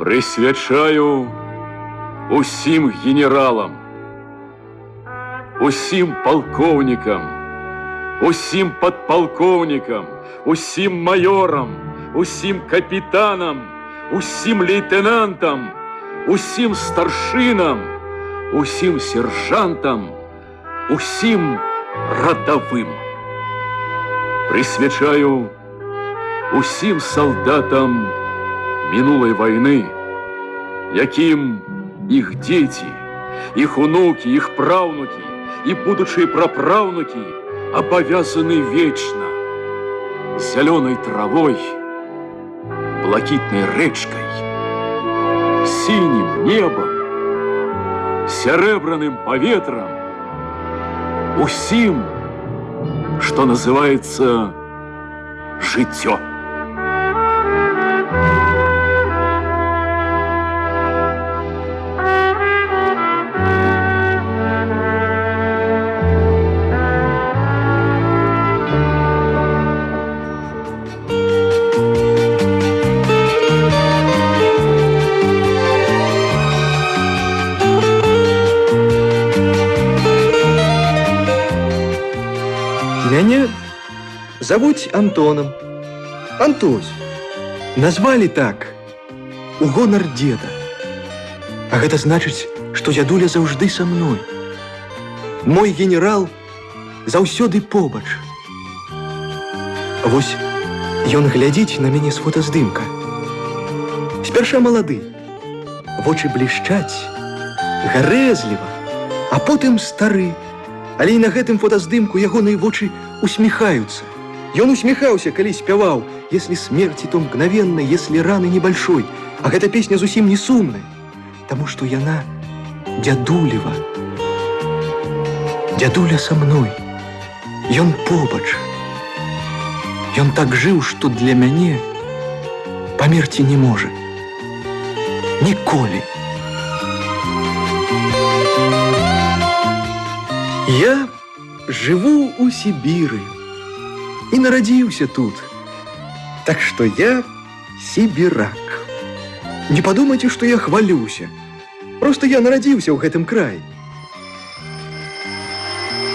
Прысвячаю усім генералам, усім палкоўнікам, усім падпалкоўнікам, усім маёрам, усім капітанам, усім лейтэнантам, усім старшынам, усім сержантам, усім радавым. Прысвячаю усім салдатам мінулай вайны, якім іх дзеці, іх унукі, іх праўнукі і будучыя прапраўнукі абавязаны вечна зялёнай травой, блакітнай рэчкай, сінім небам, сярэбраным паветрам, усім, што называецца жыццё. Мяне завуць Антонам. Антось. Назвалі так у гонар деда. А гэта значыць, што дзядуля заўжды са мной. Мой генерал заўсёды побач. Вось ён глядзіць на мяне з фотаздымка. Спярша малады, вочы блішчаць, гарэзліва, а потым стары. Але і на гэтым фотаздымку ягоныя вочы усміхаюцца. Ён усміхаўся, калі спяваў: «Если смерти, то мгновенно, если раны небольшой». А гэта песня зусім не сумная, таму што яна дзядулева. Дзядуля са мной. Ён побач. Ён так жыў, што для мяне памерці не можа. Ніколі. Я жыву ў Сібіры і нарадзіўся тут. Так што я сібірак. Не падумайце, што я хвалюся. Проста я нарадзіўся ў гэтым краі.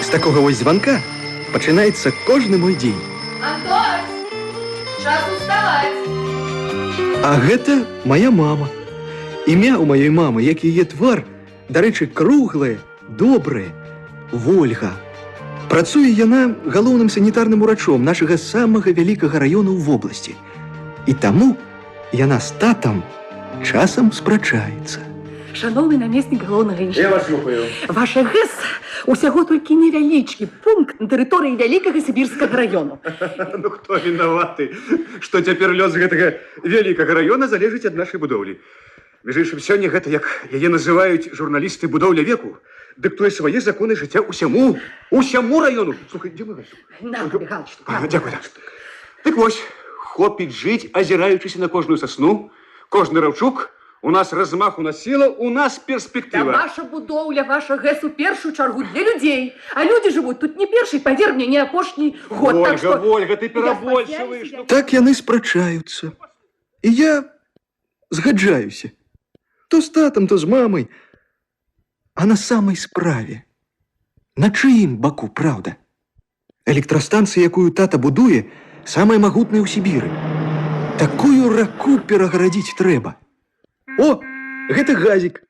З такога вось званка пачынаецца кожны мой дзень. Антось! Час уставаць! А гэта моя мама. Імя ў маёй мамы, як і яе твар, дарэчы, круглае, добрае, Вольга. Працуе яна галоўным санітарным урачом нашага самага вялікага раёна ў вобласці. І таму яна з татам часам спрачаецца. Шаноўны намеснік галоўнага Я інжынера. вас слухаю. Ваша ГЭС усяго толькі невялічкі пункт на тэрыторыі вялікага сібірскага раёну. Ну хто вінаваты, што цяпер лёс гэтага вялікага раёна залежыць ад нашай будоўлі. Між іншым, сёння гэта, як яе называюць журналісты, будоўля веку, дыктуе свае законы жыцця усяму раёну. Слухай, дзе мой галстук? На табе галстук. А, дзякую, так. Дык вось, хопіць жыць, азіраючыся на кожную сасну, кожны раўчук. У нас размах, у нас сіла, у нас Да перспектыва. ваша будоўля, ваша ГЭС у першую чаргу для людзей. А людзі жывуць тут не першы, павер мне, не апошні год. Вольга, так што Вольга, ты я перабольшваеш. спадзяюся, Ну, Так яны спрачаюцца. І я згаджаюся. То з татам, то з мамай. А на самай справе, на чыім баку праўда? Электрастанцыя, якую тата будуе, самая магутная ў Сібіры. Такую раку перагарадзіць трэба. О, гэта газік.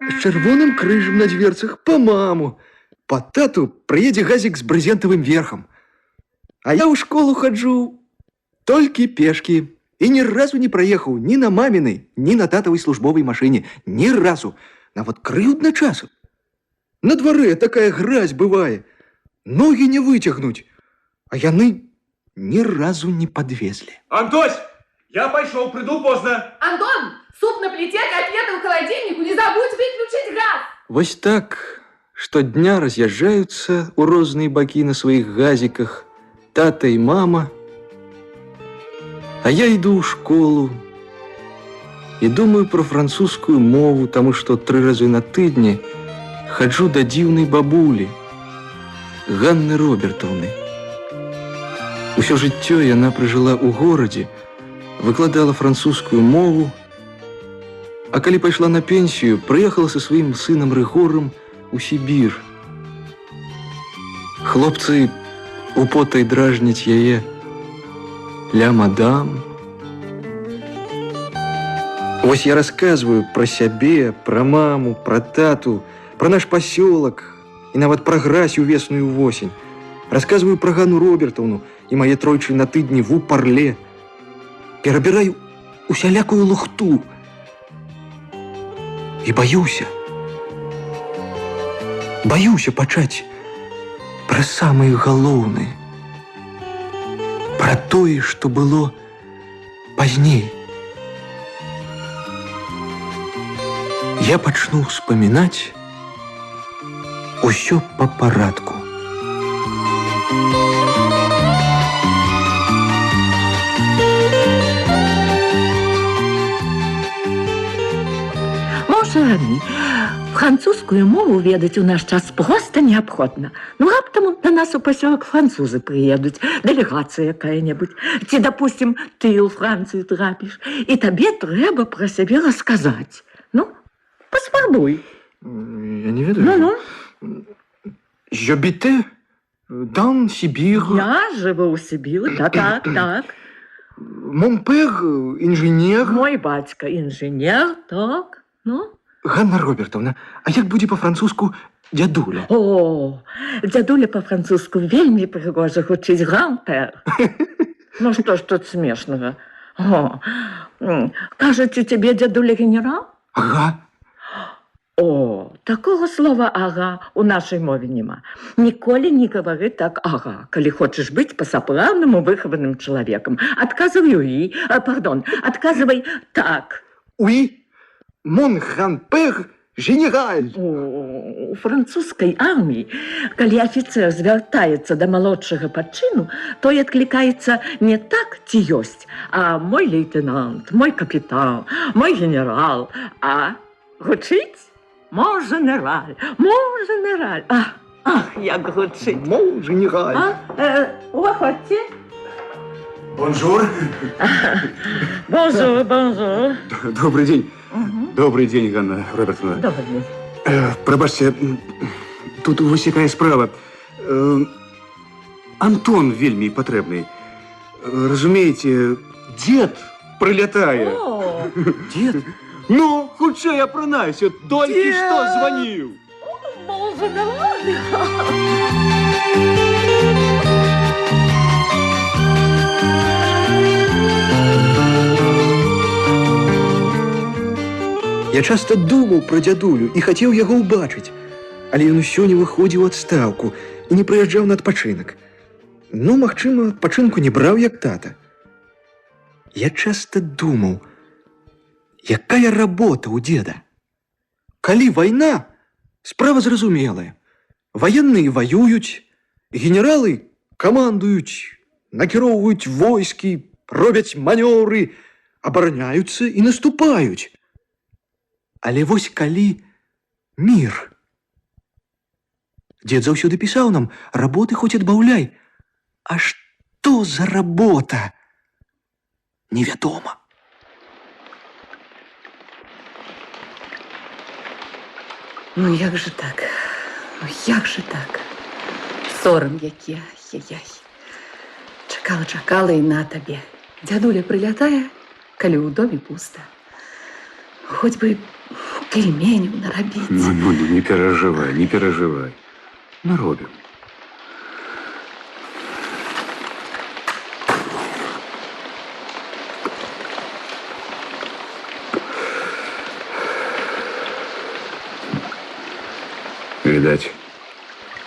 З чырвоным крыжам на дверцах па маму. Па тату прыедзе газік з брызентавым верхам. А я ў школу хаджу толькі пешкі і ні разу не праехаў ні на мамінай, ні на татавай службовай машыне. Ні разу. Нават крыўдна часам. На дварэ такая гразь бывае. Ногі не выцягнуць. А яны ні разу не падвезлі. Антось, я пайшоў, прыйду позна. Антон, суп на плите, котлеты ў халадзільніку, не забудь выключить газ! Вось так штодня раз'язджаюцца ў розныя бакі на сваіх газіках тата і мама. А я іду ў школу і думаю пра французскую мову, таму што тры разы на тыдні хаджу да дзіўнай бабулі Ганны Робертаўны. Усё жыццё яна пражыла ў горадзе, выкладала французскую мову. А калі пайшла на пенсію, прыехала са сваім сынам Рыгорам у Сібір. Хлопцы употай дражняць яе: «Ля мадам». Вось я расказваю пра сябе, пра маму, пра тату, пра наш пасёлак і нават пра гразь у весну і восень. Расказваю пра Ганну Робертаўну і мае тройчы на тыдні vous parlez. Перабіраю усялякую лухту. І баюся. Баюся пачаць пра самае галоўнае. Пра тое, што было пазней. Я пачну ўспамінаць усё па парадку. Mon cher ami, французскую мову ведаць у наш час проста неабходна. Ну, раптам на нас у пасёлак французы прыедуць, дэлегацыя якая-небудзь. Ці, дапусцім, ты ў Францыю трапіш, і табе трэба пра сябе расказаць. Ну, паспрабуй. Я не ведаю. Ну-ну. J'habitais dans Sibir. Я жыву ў Сібіры, так. Mon père ingénieur. Мой бацька інжынер, так. Ну? Ганна Робертаўна, а як будзе па-французску дзядуля? О, дзядуля па-французску вельмі прыгожа гучыць: grand-père. Ну што ж тут смешнага? О, кажуць, у цябе дзядуля генерал? Ага. О, такога слова «ага» у нашай мове няма. Ніколі не гавары так «ага», калі хочаш быць па-сапраўднаму выхаваным чалавекам. Адказвай «oui», а, пардон, адказвай «так». Oui, mon grand-père général. У французскай арміі, калі афіцэр звяртаецца да малодшага па чыну, той адклікаецца не так ці ёсць, а мой лейтенант, мой капітан, мой генерал, а гучыць mon général, mon général. Ах, ах, як гучыць. Mon général. А, уваходзьце. Bonjour. Bonjour, bonjour. Добры дзень. Добры дзень, Ганна Робертаўна. Добры дзень. Прабачце, тут вось якая справа. Антон вельмі патрэбны. Разумееце, дзед прылятае. О, Дзед? Ну, хутчэй апранайся, толькі што званіў. Mon général. Я часта думаў пра дзядулю і хацеў яго ўбачыць, але ён усё не выходзіў у адстаўку і не прыязджаў на адпачынак. Ну, магчыма, адпачынку не браў, як тата. Я часта думаў, якая работа ў дзеда. Калі вайна, справа зразумелая. Ваенныя ваююць, генералы камандуюць, накіроўваюць войскі, робяць манёўры, абараняюцца і наступаюць. Але вось калі мір. Дзед заўсёды пісаў нам: работы хоць адбаўляй. А што за работа? Невядома. Ну як же так? Ну як же так? Сорам які, ай-яй. Чакала, чакала, і на табе. Дзядуля прылятае, калі ў доме пуста. Хоць бы пельменяў нарабіць. Ну, не перажывай, не перажывай. Наробім. Відаць,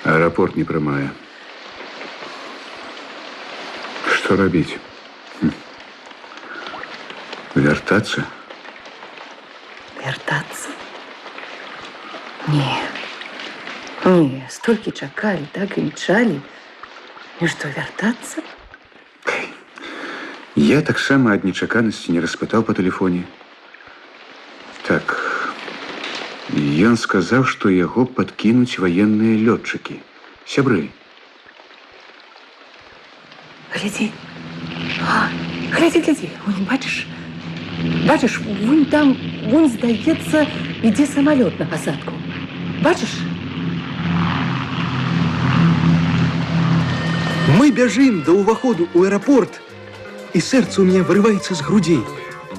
аэрапорт не прымае. Што рабіць? Вяртацца? Вяртацца? Не. Не, столькі чакалі, так імчалі. І што, вяртацца? Я таксама ад нечаканасці не распытаў па тэлефоне. Так, ён сказаў, што яго падкінуць ваенныя лётчыкі. Сябры. Глядзі. А, глядзі, глядзі. Вон, бачыш? Бачыш, вунь там, вунь, здаецца, ідзе самалёт на пасадку. Бачыш? Мы бяжым да ўваходу ў аэрапорт, і сэрца ў мяне вырываецца з грудзей.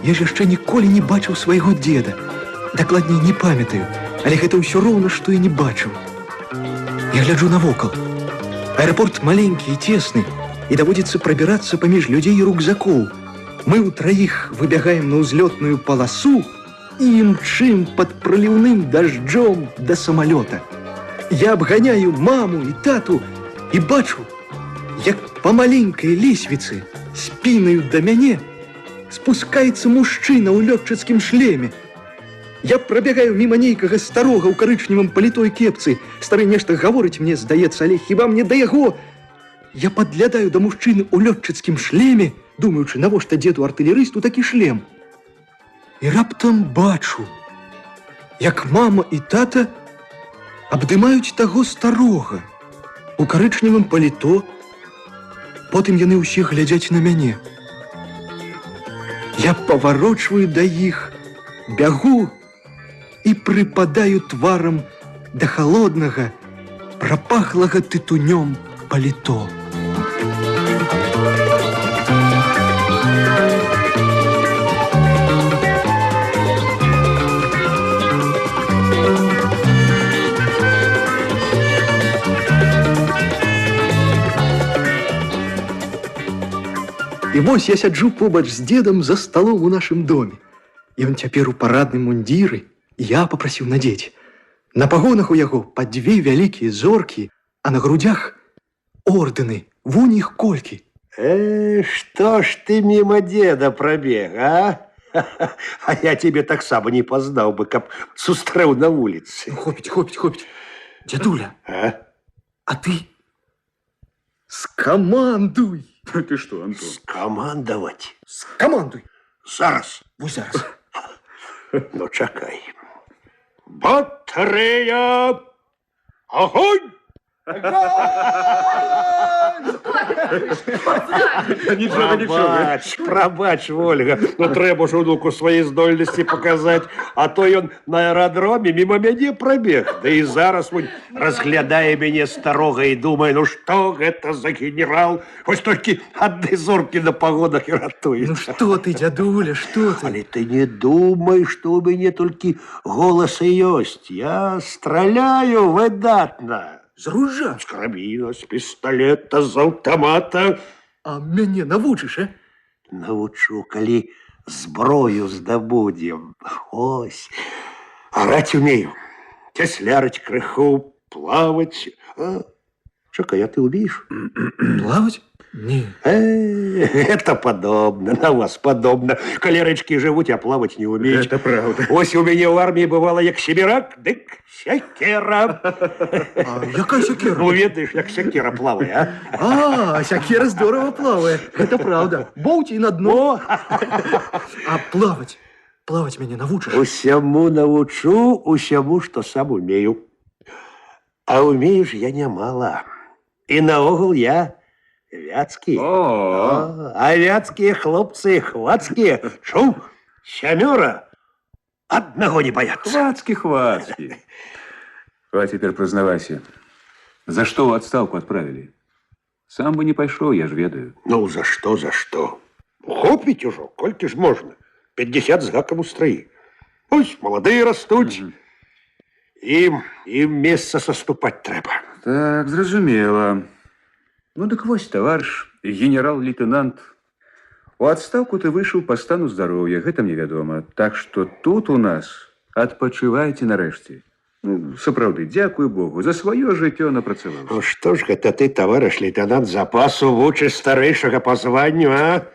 Я ж яшчэ ніколі не бачыў свайго дзеда. Дакладней, не памятаю, але гэта ўсё роўна, што і не бачыў. Я гляджу навокал. Аэрапорт маленькі і цесны, і даводзіцца прабірацца паміж людзей і рюкзакоў. Мы ўтраіх выбягаем на ўзлётную паласу і імчым пад праліўным дажджом да самалёта. Я абганяю маму і тату і бачу, як па маленькай лесвіцы спінаю да мяне спускаецца мужчына ў лётчыцкім шлеме. Я прабягаю міма нейкага старога ў карычневым паліто і кепцы. Стары нешта гаворыць мне, здаецца, але хіба мне да яго? Я падглядаю да мужчыны ў лётчыцкім шлеме, думаючы, навошта дзеду артылерысту такі шлем. І раптам бачу, як мама і тата абдымаюць таго старога у карычневым паліто. Потым яны ўсе глядзяць на мяне. Я паварочваю да іх, бягу і прыпадаю тварам да халоднага, прапахлага тытунём паліто. І вось я сяджу побач з дзедам за сталом у нашым доме. Ён цяпер у парадным мундзіры, і я папрасіў надзець. На пагонах у яго па дзве вялікія зоркі, а на грудзях ордэны, вунь іх колькі. Што ж ты міма дзеда прабег, а? А я цябе таксама не пазнаў бы, каб сустрэў на вуліцы. Ну, хопіць, хопіць, хопіць. Дзядуля, А? а ты скамандуй, Ты что, Антон? Скамандаваць. Скамандуй. Зараз. Вось зараз. Ну, чакай. Батарэя! Агонь! Нічога, нічога. Прабач, прабач, Вольга. Ну, трэба ж унуку свае здольнасці паказаць. А то ён на аэрадроме міма мяне прабег. Да і зараз вунь разглядае мяне старога і думае, ну што гэта за генерал? Вось толькі адны зоркі на пагонах і ратуюць. Ну што ты, дзядуля, што ты? Але ты не думай, што ў мяне толькі голас і ёсць. Я страляю выдатна. З ружжа. З карабіна, з пісталета, з аўтамата. А мяне навучыш, а? Навучу, калі зброю здабудзем. Ось. Араць умею. Цяслярыць крыху, плаваць. А, чакай, а ты умееш? Плаваць? Не. Это падобна, на вас падобна. Каля рэчкі жывуць, а плаваць не умеюць. Это правда. Ось у мяне ў арміі бывала як сібірак, дык сякера. А якая сякера? Ну, ведаеш, як сякера плавае, а? А, сякера здорава плавае. Гэта праўда. Боўць і на дно. О, А плаваць? Плаваць мяне навучыш? усяму навучу, усяму, што сам умею. А умею ж я нямала. І наогул я вяцкі. О, О, а вяцкія хлопцы хвацкія. Чуў? Сямёра аднаго не баяцца. хвацкі, хвацкі. А теперь признавайся, за что в отставку отправили? Сам бы не пошел, я ж ведаю. Ну, за што, за што? Хопіць ужо, колькі ж можна? 50 з гакам у страі. Ось маладыя растуць. Ім месца саступаць трэба. Так, зразумела. Ну дык вось, таварыш, генерал-лейтенант, у адстаўку ты выйшаў па стану здароўя, гэта мне вядома. Так што тут у нас адпачывайце нарэшце. Ну, сапраўды, дзякуй Богу, за сваё жыццё напрацаваў. Ну што ж гэта ты, таварыш лейтенант запасу, вучыш старэйшага па званню, а?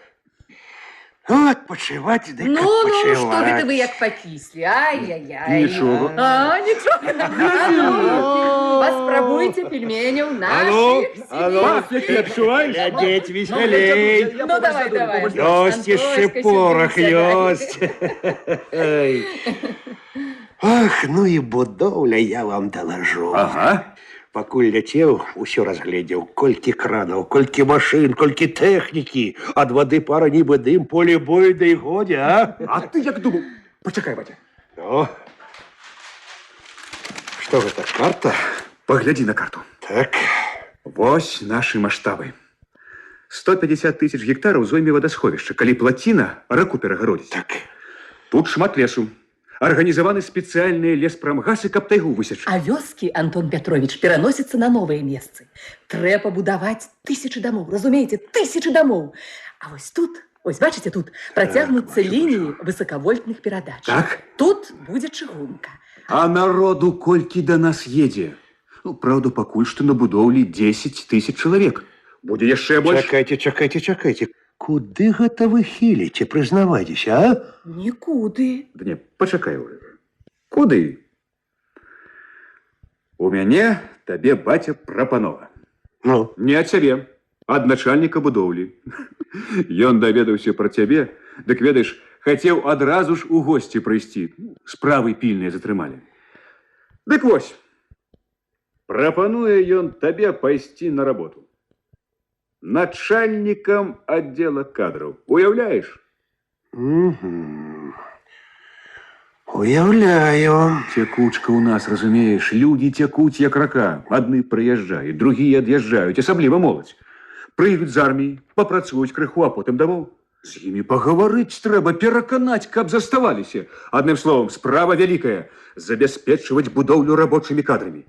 Ну, адпачываць, дык Ну, ну, што адпачываць. гэта вы як пакіслі? Ай-яй-яй. Нічога. А, нічога. А ну, паспрабуйце пельменяў А ну, нашых а ну, Пах, адчуваеш? глядзець весялей. Ну, давай, давай. Ёсць яшчэ Антошка, порах, сюды сядай. ёсць. Эй. Ах, ну і будоўля, я вам далажу. Ага. Пакуль ляцеў, усё разгледзеў, колькі кранаў, колькі машын, колькі тэхнікі. Ад вады пара, нібы дым, поле бою, да і годзе, а? А ты як думаў? Пачакай, баця. Ну, што гэта, карта? Паглядзі на карту. Так. Вось нашы маштабы. 150 тысяч гектараў зойме вадасховішча, калі плаціна раку перагародзіць. Так. Тут шмат лесу. Арганізаваны спецыяльныя леспрамгасы, каб тайгу высечы. А вёскі, Антон Пятровіч, пераносяцца на новыя месцы. Трэба будаваць тысячы дамоў, разумееце, тысячы дамоў. А вось тут, ось бачыце, тут працягнуцца бачу, лініі высакавольтных перадач. Так. Тут будзе чыгунка. А народу колькі да нас едзе? Ну, праўда, пакуль што на будоўлі 10 тысяч чалавек. Будзе яшчэ больш. Чакайце, чакайце, чакайце. Куды гэта вы хіліце, прызнавайцеся, а? Нікуды. Да не, пачакай, Ольга. Куды? У мяне табе, баця, прапанова. Ну, Не ад цябе, а ад начальніка будоўлі. Ён даведаўся пра цябе, дык ведаеш, хацеў адразу ж у госці прыйсці. Ну, справы пільныя затрымалі. Дык вось, прапануе ён табе пайсці на работу. Начальнікам аддзела кадраў. Уяўляеш? Угу. Уяўляю. Цякучка ў нас, разумееш, людзі цякуць, як рака. Адны прыязджаюць, другія ад'язджаюць, асабліва моладзь. Прыйдуць з арміі, папрацуюць крыху, а потым дамоў. З імі пагаварыць трэба, пераканаць, каб заставаліся. Адным словом, справа вялікая забяспечваць будоўлю рабочымі кадрамі.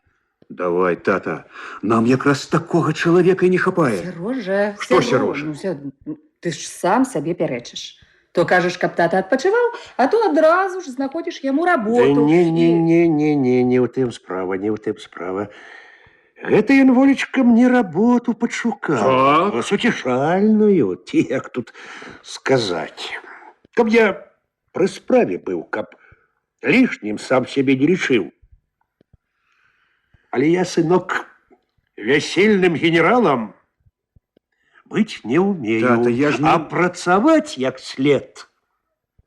Давай, тата, нам якраз такога чалавека і не хапае. Сярожа, Што, Сярожа? Ну, ты ж сам сабе пярэчыш. То кажаш, каб тата адпачываў, а то адразу ж знаходзіш яму Да работу. не, не, не, не, не, не ў тым справа, не ў тым справа. Гэта ён, Волечка, мне работу падшукаў. Так. Суцішальную, ці як тут сказаць. Каб я пры справе быў, каб лішнім сам сябе не лічыў. Але я, сынок, вясельным генералам быць не ўмею. Тата, я ж не- А працаваць як след,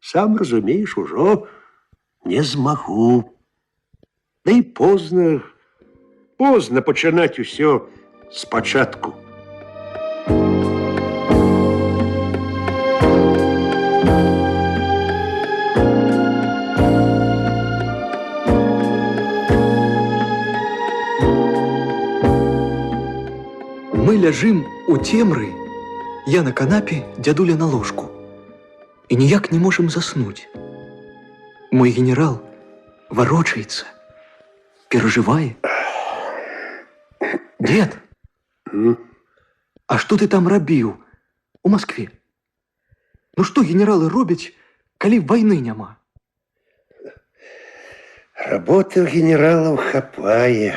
сам разумееш, ужо не змагу. Да і позна, позна пачынаць усё спачатку. Мы ляжым у цемры, я на канапе, дзядуля на ложку. І ніяк не можам заснуць. Мой генерал варочаецца, перажывае. Дед, М? а што ты там рабіў у Маскве? Ну што генералы робяць, калі вайны няма? Работы ў генералаў хапае.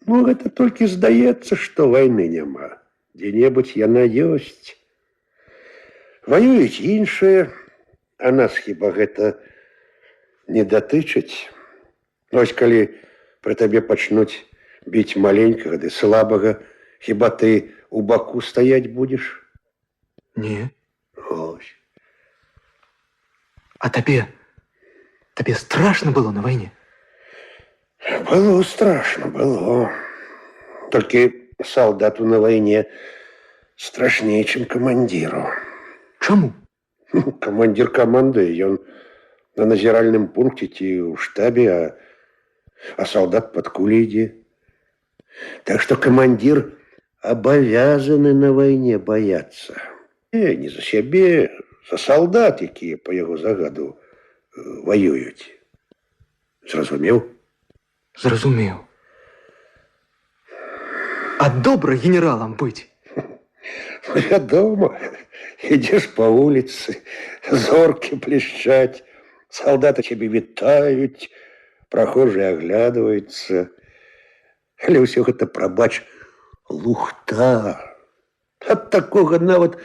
Ну, гэта толькі здаецца, што вайны няма. Дзе-небудзь яна ёсць. Ваююць іншыя, а нас хіба гэта не датычыць. Вось калі пры табе пачнуць біць маленькага ды слабага, хіба ты у баку стаяць будзеш? Не. Ось. А табе страшна было на вайне? Было страшна, было. Толькі салдату на вайне страшней, чым камандзіру. Чаму? Ну, камандзір каманды, ён на назіральным пункце ці ў штабе, а салдат пад кулі ідзе. Так што камандзір абавязаны на вайне баяцца. Не за сябе, за салдат, якія па яго загаду ваююць. Зразумеў? Зразумеў. А добра генералам быць. Вядома, ідзеш па вуліцы, зоркі блішчаць, салдаты цябе вітаюць, прахожыя аглядваюцца. Але ўсё гэта, прабач, лухта. Ад такога нават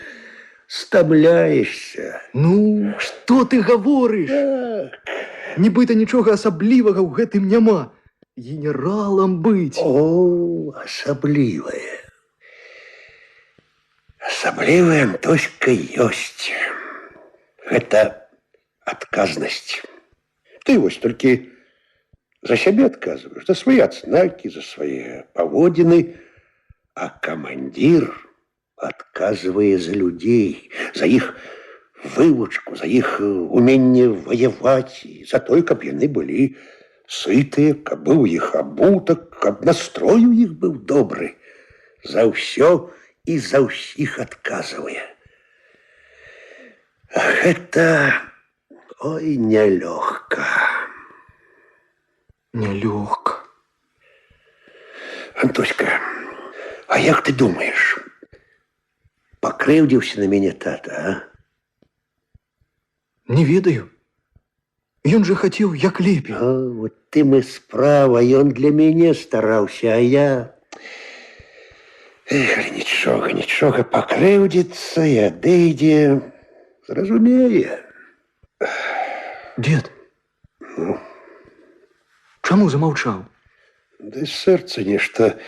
стамляешся. Ну, што ты гаворыш? Так. Нібыта нічога асаблівага ў гэтым няма. Генералам быць. О, асаблівае. Асаблівае, Антоська, ёсць. Гэта адказнасць. Ты вось толькі За сябе адказваеш, за свае адзнакі, за свае паводзіны, а камандзір адказвае за людзей, за іх вывучку, за іх уменне ваяваць, і за той, каб яны былі сытыя, каб быў у іх абутак, каб настрой у іх быў добры. За ўсё і за ўсіх адказвае. А гэта, ой, нялёгка. Нялёгка. Антоська, а як ты думаеш, пакрыўдзіўся на мяне тата, а? Не ведаю. Ён жа хацеў як лепей. А, вот тым і справа, ён для мяне стараўся, а я... Эх, але нічога, нічога, пакрыўдзіцца і адыдзе, зразумее. Дед, чаму замаўчаў? Да сэрца нешта.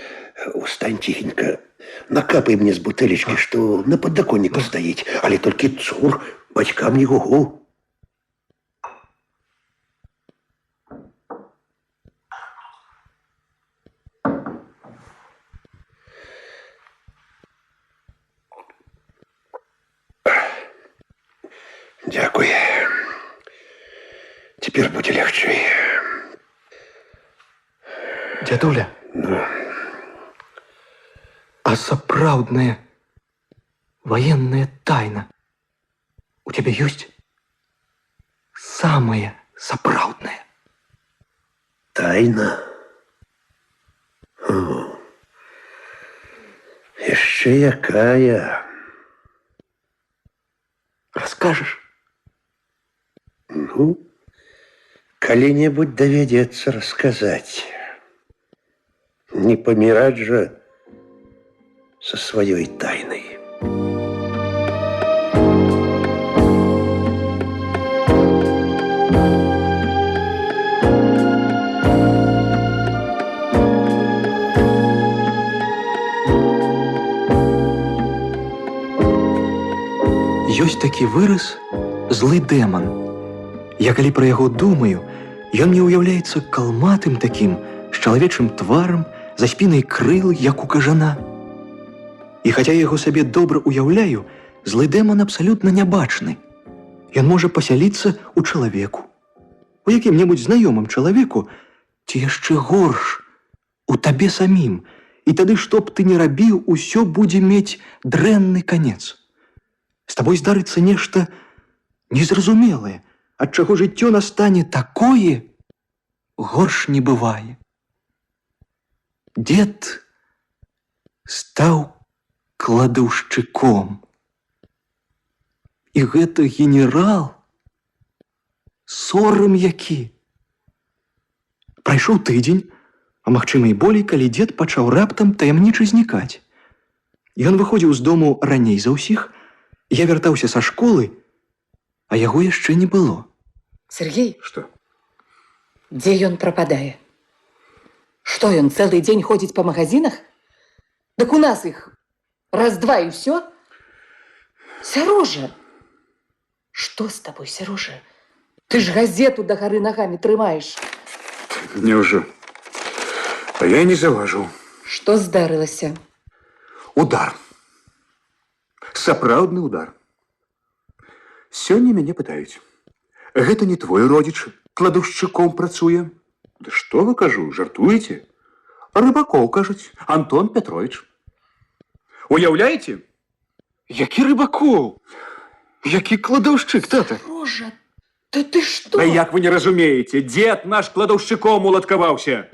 Устань ціхенька, накапай мне з бутэлечкі, што на падаконніку стаіць, але толькі цур, бацькам не гугу. Дзякуй. Цяпер будзе лягчэй. Дзядуля, а сапраўдная ваенная тайна у цябе ёсць? Самая сапраўдная. Тайна? О, яшчэ якая. Раскажаш? Ну, калі-небудзь давядзецца расказаць. Не паміраць жа са сваёй тайнай. Ёсць такі выраз «злы дэман». Я калі пра яго думаю, ён мне ўяўляецца калматым такім, з чалавечым тварам, за спінай крыл, як у кажана. І хаця я яго сабе добра уяўляю, злы дэман абсалютна нябачны. Ён можа пасяліцца ў чалавеку, у якім-небудзь знаёмым чалавеку, ці яшчэ горш, у табе самім. І тады, што б ты ні рабіў, усё будзе мець дрэнны канец. З табой здарыцца нешта незразумелае, ад чаго жыццё настане такое, горш не бывае. Дед стаў кладаўшчыком. І гэта генерал, сорам які. Прайшоў тыдзень, а магчыма і болей, калі дзед пачаў раптам таямніча знікаць. Ён выходзіў з дому раней за ўсіх, я вяртаўся са школы, а яго яшчэ не было. Сергей, Што? дзе ён прападае? Што ён цэлы дзень ходзіць па магазинах? Дык у нас іх раз-два і ўсё. Сярожа! Што з табой, Сярожа? Ты ж газету да гары нагамі трымаеш. Няўжо? А я і не заўважыў. Што здарылася? Удар. Сапраўдны удар. Сёння мяне пытаюць. Гэта не твой родзіч кладаўшчыком працуе? Да што вы, кажу, жартуеце? Рыбакоў, кажуць, Антон Пятровіч. Уяўляеце? Які Рыбакоў? Які кладаўшчык, тата? Рожа, да ты што? Да як вы не разумееце, дзед наш кладаўшчыком уладкаваўся.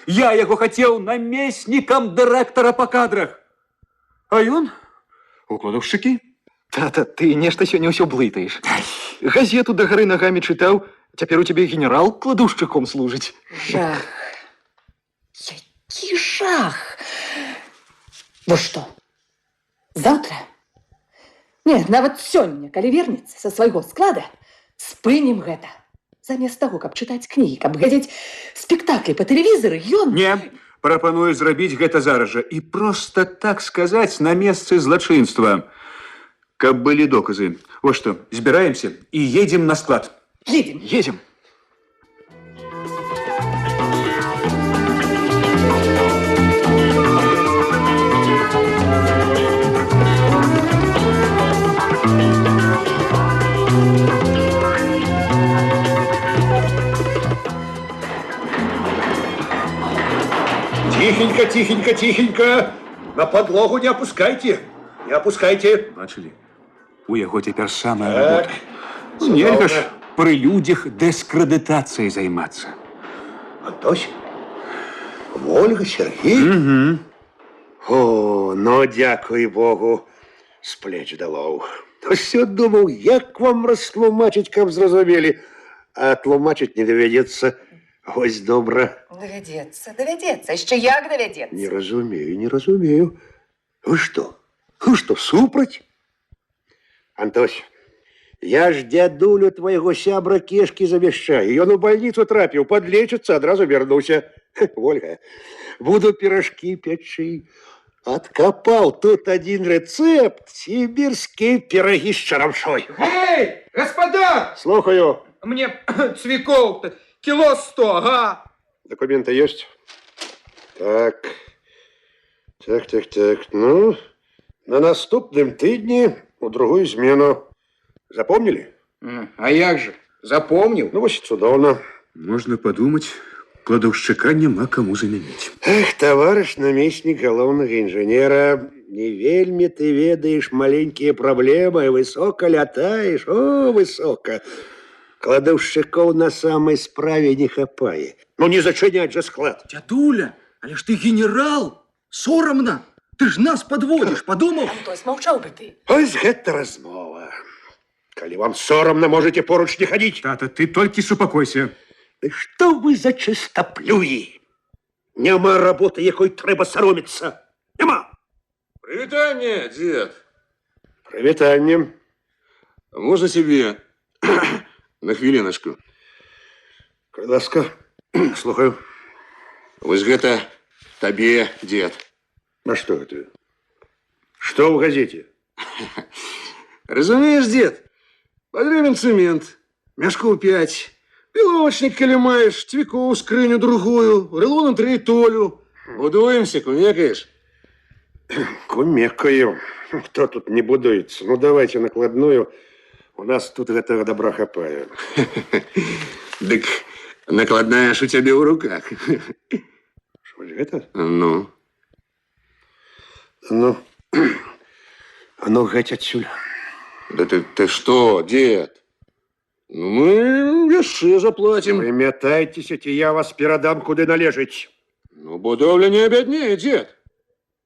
Я яго хацеў намеснікам дырэктара па кадрах. А ён у кладаўшчыкі. Тата, ты нешта сёння ўсё блытаеш. Газету да гары нагамі чытаў, цяпер у цябе генерал кладаўшчыком служыць. Жах. Які жах. Вот што? Заўтра? Не, нават сёння, калі вернецца са свайго склада, спынім гэта. Замест таго, каб чытаць кнігі, каб глядзець спектаклі па тэлевізары, ён... Не, прапаную зрабіць гэта зараз жа і проста так сказаць на месцы злачынства. Каб былі доказы. Вось што, збіраемся і едзем на склад. Едем. Едзем. Ціхенька, ціхенька, ціхенька. На падлогу не апускайце. Не апускайце. Бачылі? У яго цяпер самая Так. работа. Ну, нельга ж пры людзях дыскрэдытацыяй займацца. Антось? Вольга, Сяргей? Угу. О, ну, дзякуй Богу, з плеч далоў. Усё думаў, як вам растлумачыць, каб зразумелі. А тлумачыць не давядзецца. Вось добра. Давядзецца, давядзецца, яшчэ як давядзецца. Не разумею, не разумею. Вы што? Вы што, супраць? Антось, я ж дзядулю твайго сябра Кешкі замяшчаю. Ён у бальніцу трапіў, падлечыцца, адразу вярнуўся. Вольга, буду піражкі пячы. Адкапаў тут адзін рэцэпт: сібірскія пірагі з чарамшой. Эй, господа! Слухаю. Мне цвікоў-то кіло 100, ага. Документы есть? Так. Так, так, так. Ну, на наступным тыдні у другую змену. Запомнілі? А як жа? Запомніў. Ну, вось цудоўна. Можна падумаць, кладаўшчыка няма каму замяніць. Эх, таварыш намеснік галоўнага інжынера, не вельмі ты ведаеш маленькія праблемы, высока лятаеш, о, высока. Кладаўшчыкоў на самай справе не хапае. Ну, не зачыняць жа склад. Дзядуля, але ж ты генерал! Сорамна! Ты ж нас падводзіш, падумаў? Антось, маўчаў бы ты. Ось гэта размова. Калі вам сорамна, можаце поруч не хадзіць. Тата, ты толькі супакойся. Ды што вы за чыстаплюі? Няма работы, якой трэба саромецца. Няма. Прывітанне, дзед. Прывітанне. Можна цябе на хвіліначку? Калі ласка, слухаю. Вось гэта табе, дзед. На што гэта? Што ў газеце? Разумееш, дзед, патрэбен цэмент, мяшкоў 5, піловачнік, калі маеш, цвікоў скрыню другую, рулонам 3 толю. Будуемся, кумекаеш? Кумекаю. Хто тут не будуецца? Ну, давайце накладную. У нас тут гэтага добра хапае. Дык накладная ж у цябе ў руках. Што ж гэта? Ну, Ну, а ну, геть адсюль. Да ты што, дзед? Ну, мы яшчэ заплацім. Прымятайцеся, ці я вас перадам, куды належыць. Ну, будоўля не абяднее, дзед.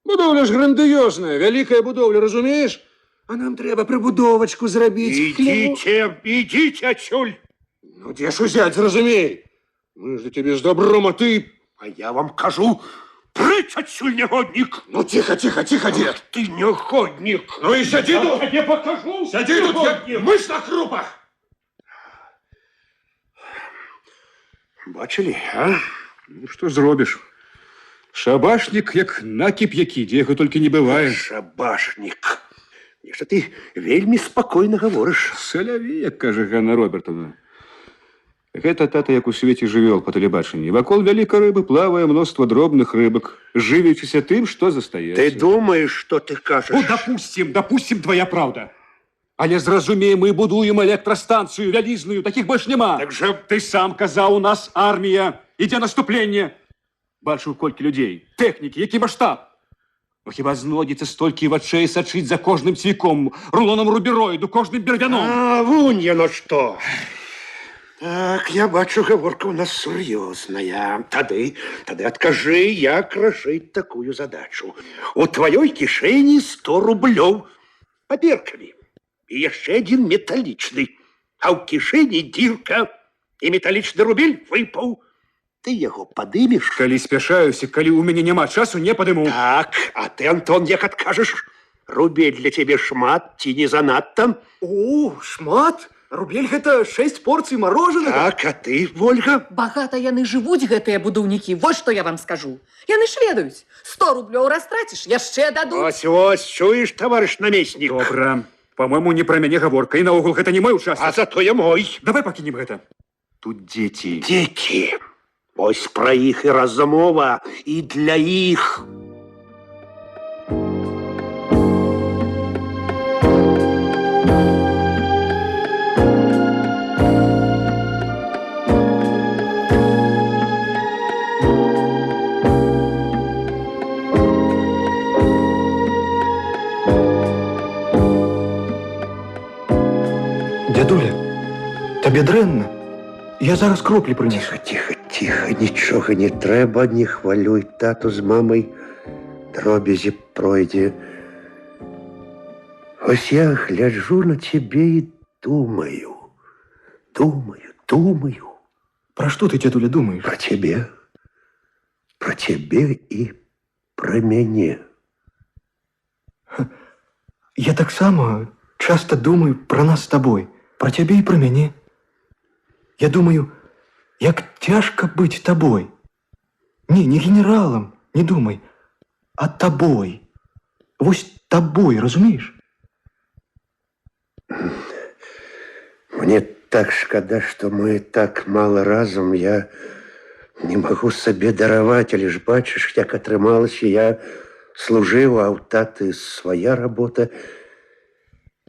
Будоўля ж грандыёзная, вялікая будоўля, разумееш? А нам трэба прыбудовачку зрабіць. Ідзіце, ідзіце адсюль. Ну, дзе ж узяць, зразумей? Мы ж да цябе з добром, а ты. А я вам кажу, прэч адсюль, нягоднік. Ну, ціха, ціха, ціха, дзед. Ты нягоднік. Ну і сядзі тут. Я табе пакажу. Сядзі тут, як мыш на крупах. Бачылі, а? Ну, што зробіш? Шабашнік, як накіп які, дзе яго толькі не бывае. Шабашнік. Нешта ты вельмі спакойна гаворыш. Сэ ля ві, як кажа Ганна Робертовна. Гэта, тата, як у свеце жывёл па тэлебачанні. Вакол вялікай рыбы плавае мноства дробных рыбак, жывячыся тым, што застаецца. Ты думаеш, што ты кажаш? Ну, дапусцім, дапусцім, твая праўда. Але зразумей, мы будуем электрастанцыю вялізную, такіх больш няма. Так жа Ты сам казаў, у нас армія, ідзе наступленне. Бачыў, колькі людзей, тэхнікі, які маштаб. Ну, хіба знойдзецца столькі вачэй сачыць за кожным цвіком, рулонам рубероіду, кожным бервяном? А, вунь яно што. Так, я бачу, гаворка ў нас сур'ёзная. Тады адкажы, як рашыць такую задачу. У тваёй кішэні 100 рублёў паперкамі. І яшчэ адзін металічны. А ў кішэні дзірка, і металічны рубель выпаў. Ты яго падымеш? Калі спяшаюся, калі ў мяне няма часу, не падыму. Так, а ты, Антон, як адкажаш? Рубель для цябе шмат ці не занадта? О, шмат! Рубель гэта 6 порцый марожанага. Так, а ты, Вольга? Багата яны жывуць, гэтыя будаўнікі, вось што я вам скажу. Яны ж ведаюць, 100 рублёў растраціш, яшчэ дадуць. Вось, вось, чуеш, таварыш намеснік? Добра. Па-мойму, не пра мяне гаворка, і наогул гэта не мой А участак. затое мой. Давай пакінем гэта. Тут дзеці. Дзеці. Вось пра іх і размова, і для іх. Дзядуля, табе дрэнна? Я зараз кроплі прынесу. Ціха, ціха, ціха, нічога не трэба, не хвалюй тату з мамай. Дробязі пройдзе. Вось я гляджу на цябе і думаю, думаю, думаю. Пра што ты, дзядуля, думаеш? Пра цябе, пра цябе і пра мяне. Я таксама часта думаю пра нас з табой, пра цябе і пра мяне. Я думаю, як цяжка быць табой. Не, не генералам, не думай, а табой. Вось табой, разумееш? Мне так шкада, што мы так мала разам. Я не магу сабе дараваць, але ж бачыш, як атрымалася, я служыў, а ў таты свая работа.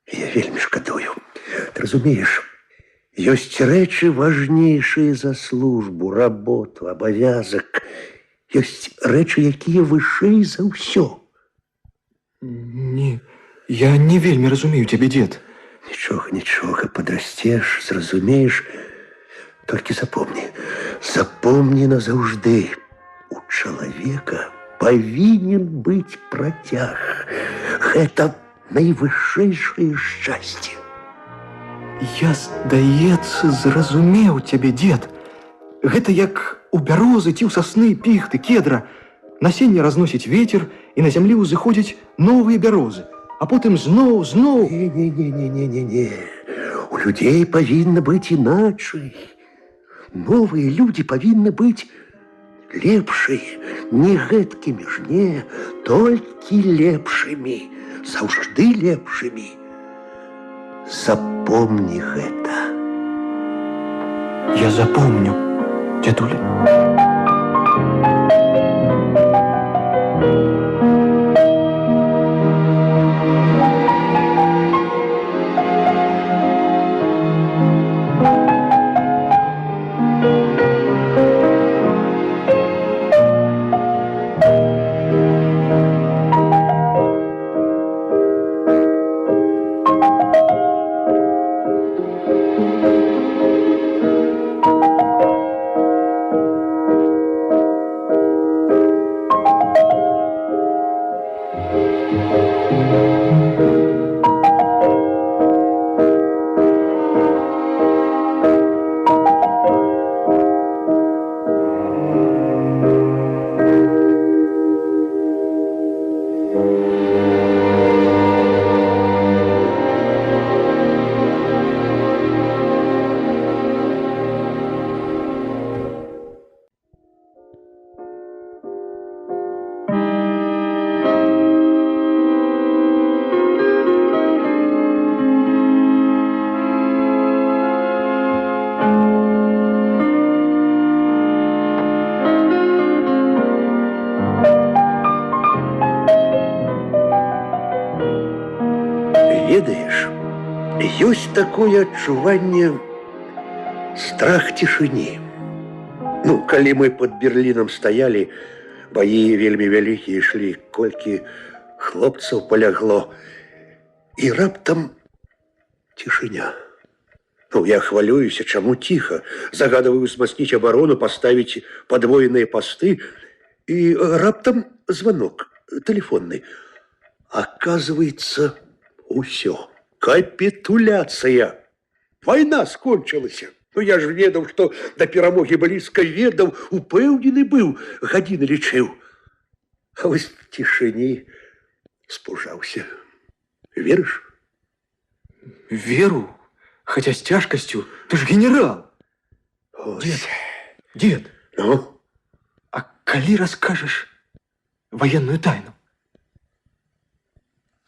Я вельмі шкадую. Ты разумееш, ёсць рэчы важнейшыя за службу, работу, абавязак. Ёсць рэчы, якія вышэй за ўсё. Не, я не вельмі разумею цябе, дзед. Нічога, нічога, падрасцеш, зразумееш. Толькі запомні, запомні назаўжды. У чалавека павінен быць працяг. Гэта найвышэйшае шчасце. Я, здаецца, зразумеў цябе, дзед. Гэта як у бярозы ці ў сасны, піхты, кедра. Насенне разносіць ветер, і на зямлі ўзыходзяць новыя бярозы. А потым зноў, зноў. Не-не-не-не-не-не. У людзей павінна быць іначай. Новыя людзі павінны быць лепшыя, не гэткімі ж, не, толькі лепшымі, заўжды лепшымі. Запомні гэта. Я запомню, дзядуля. Ведаеш, ёсць такое адчуванне страх цішыні. Ну, калі мы пад Берлінам стаялі, баі вельмі вялікія ішлі, колькі хлопцаў палягло. І раптам цішыня. Ну, я хвалююся, чаму ціха. Загадываю узмацніць абарону, паставіць падвоеныя пасты. І раптам звонок тэлефонны. Оказывается, усё. Капітуляцыя. Вайна скончылася. Ну, я ж ведаў, што да перамогі блізка, ведаў, упэўнены быў, гадзіны лічыў. А вось цішыні спужаўся. Верыш? Веру, хаця з цяжкасцю. Ты ж генерал. Ось. Дзед, дзед. Ну? А калі раскажаш ваенную тайну?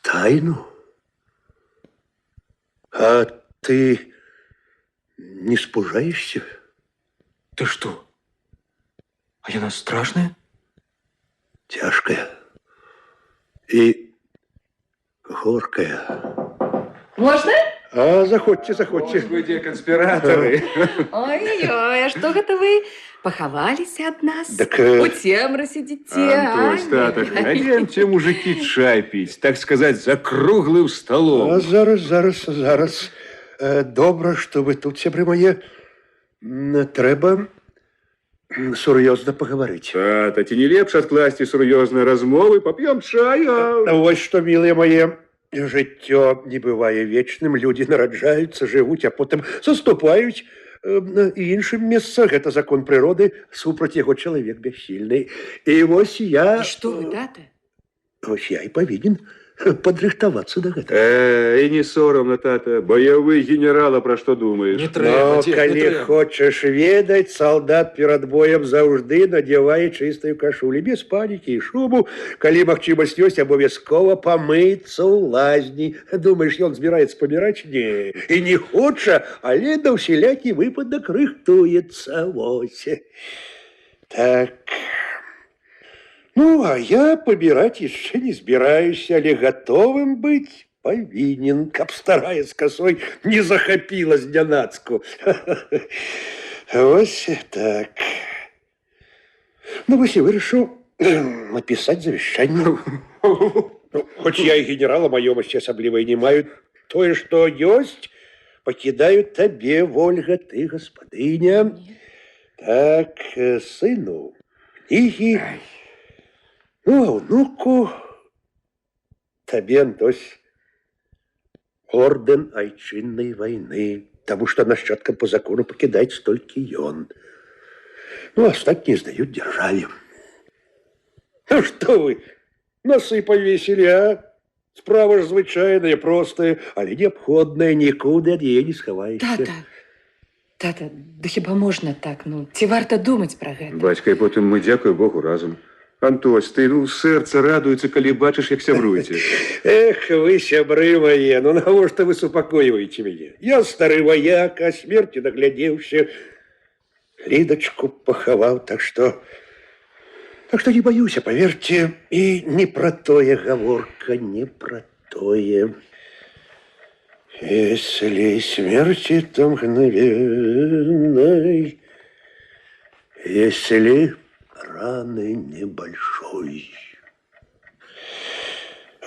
Тайну? А ты не спужаешься? Ты што? А яна страшная? Цяжкая і горкая. Можна? А, заходзьце, заходзьце. Вы дзе, канспіратары? Ой-ой, а што гэта вы? Пахаваліся ад нас? Так, У цемры сидзіце, а? Антось, татак, хадземце, мужыкі, чай піць, так сказаць, за круглым А сталом. зараз, зараз, зараз. Добра, што вы тут, сябры мае. Трэба сур'ёзна пагаварыць. Тата, ці не лепш адкласці сур'ёзныя размовы, пап'ём чай, а... Вось што, мілыя мае, жыццё не бывае вечным, людзі нараджаюцца, жывуць, а потым саступаюць іншым месца. Гэта закон прыроды, супраць яго чалавек бяссільны. І вось я... І што вы, тата? Вось я і павінен падрыхтавацца да гэтага. І не сорамна, тата, баявы генерала, пра што думаеш? Не трэба, Но, дзед, не калі трэба. хочаш ведаць, салдат перад боем заўжды надзявае чыстую кашулю, без панікі і шуму. Калі магчымасць ёсць, абавязкова памыцца ў лазні. Думаеш, ён збіраецца паміраць? Не. І не хоча, але на ўсялякі выпадак рыхтуецца. Вось. Так. Ну, а я паміраць яшчэ не збіраюся, але гатовым быць павінен, каб старая з касой не захапіла знянацку. Вось так. Ну, вось і вырашыў напісаць завяшчанне. Ну, хоць я і генерала, маёмасці асаблівай не маю, тое, што ёсць, пакідаю табе, Вольга, ты гаспадыня. Так, сыну, кнігі, ну, а ўнуку табе, Антось, ордэн айчыннай вайны, таму што нашчадкам па закону пакідаць толькі ён. Ну, астатнія здаюць дзяржаве. Ну, што вы, носы павесілі, а? Справа ж звычайная, простая, але неабходная, нікуды ад яе не схаваешся. Тата, тата, да хіба можна так? Ну, ці варта думаць пра гэта? Бацька, і потым мы, дзякуй Богу, разам. Антось, ты, ну, сэрца радуецца, калі бачыш, як сябруеце. Эх, вы, сябры мае, ну навошта вы супакойваеце мяне? Я стары ваяк, а смерці наглядзеўся, Лідачку пахаваў, так што... Так што не баюся, паверце, і не пра тое гаворка, не пра тое. Если смерти то мгновенной, если раны небольшой.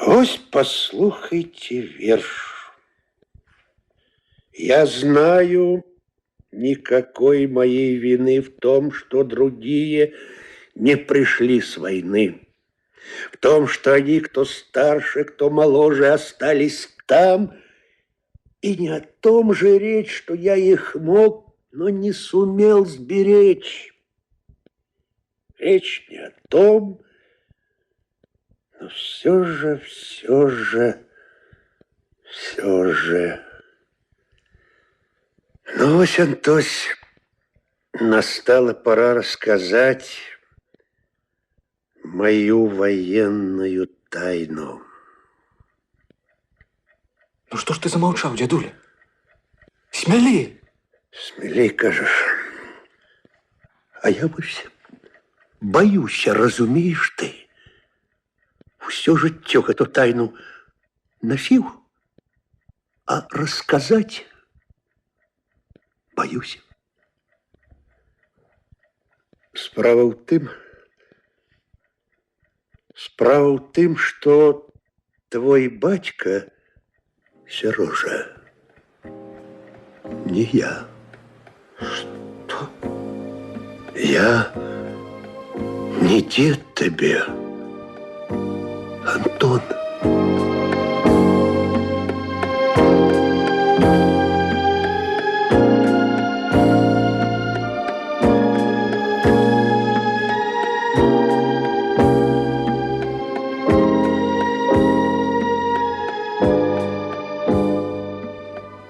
Вось послухайте верш. Я знаю, никакой моей вины в том, что другие не пришли с войны. В том, что они, кто старше, кто моложе, остались там. И не о том же речь, что я их мог, но не сумел сберечь. Речь не о том, но все же, все же, все же. Ну, вось, Антось, настала пора рассказать мою военную тайну. Ну што ж ты замаўчаў, дзядуля? Смялей! Смелей, кажаш. А я вось баюся, разумееш ты. Усё жыццё гэту тайну насіў, а расказаць баюся. Справа ў тым, што твой бацька, Сярожа, не я. Што? Я не дзед табе, Антон.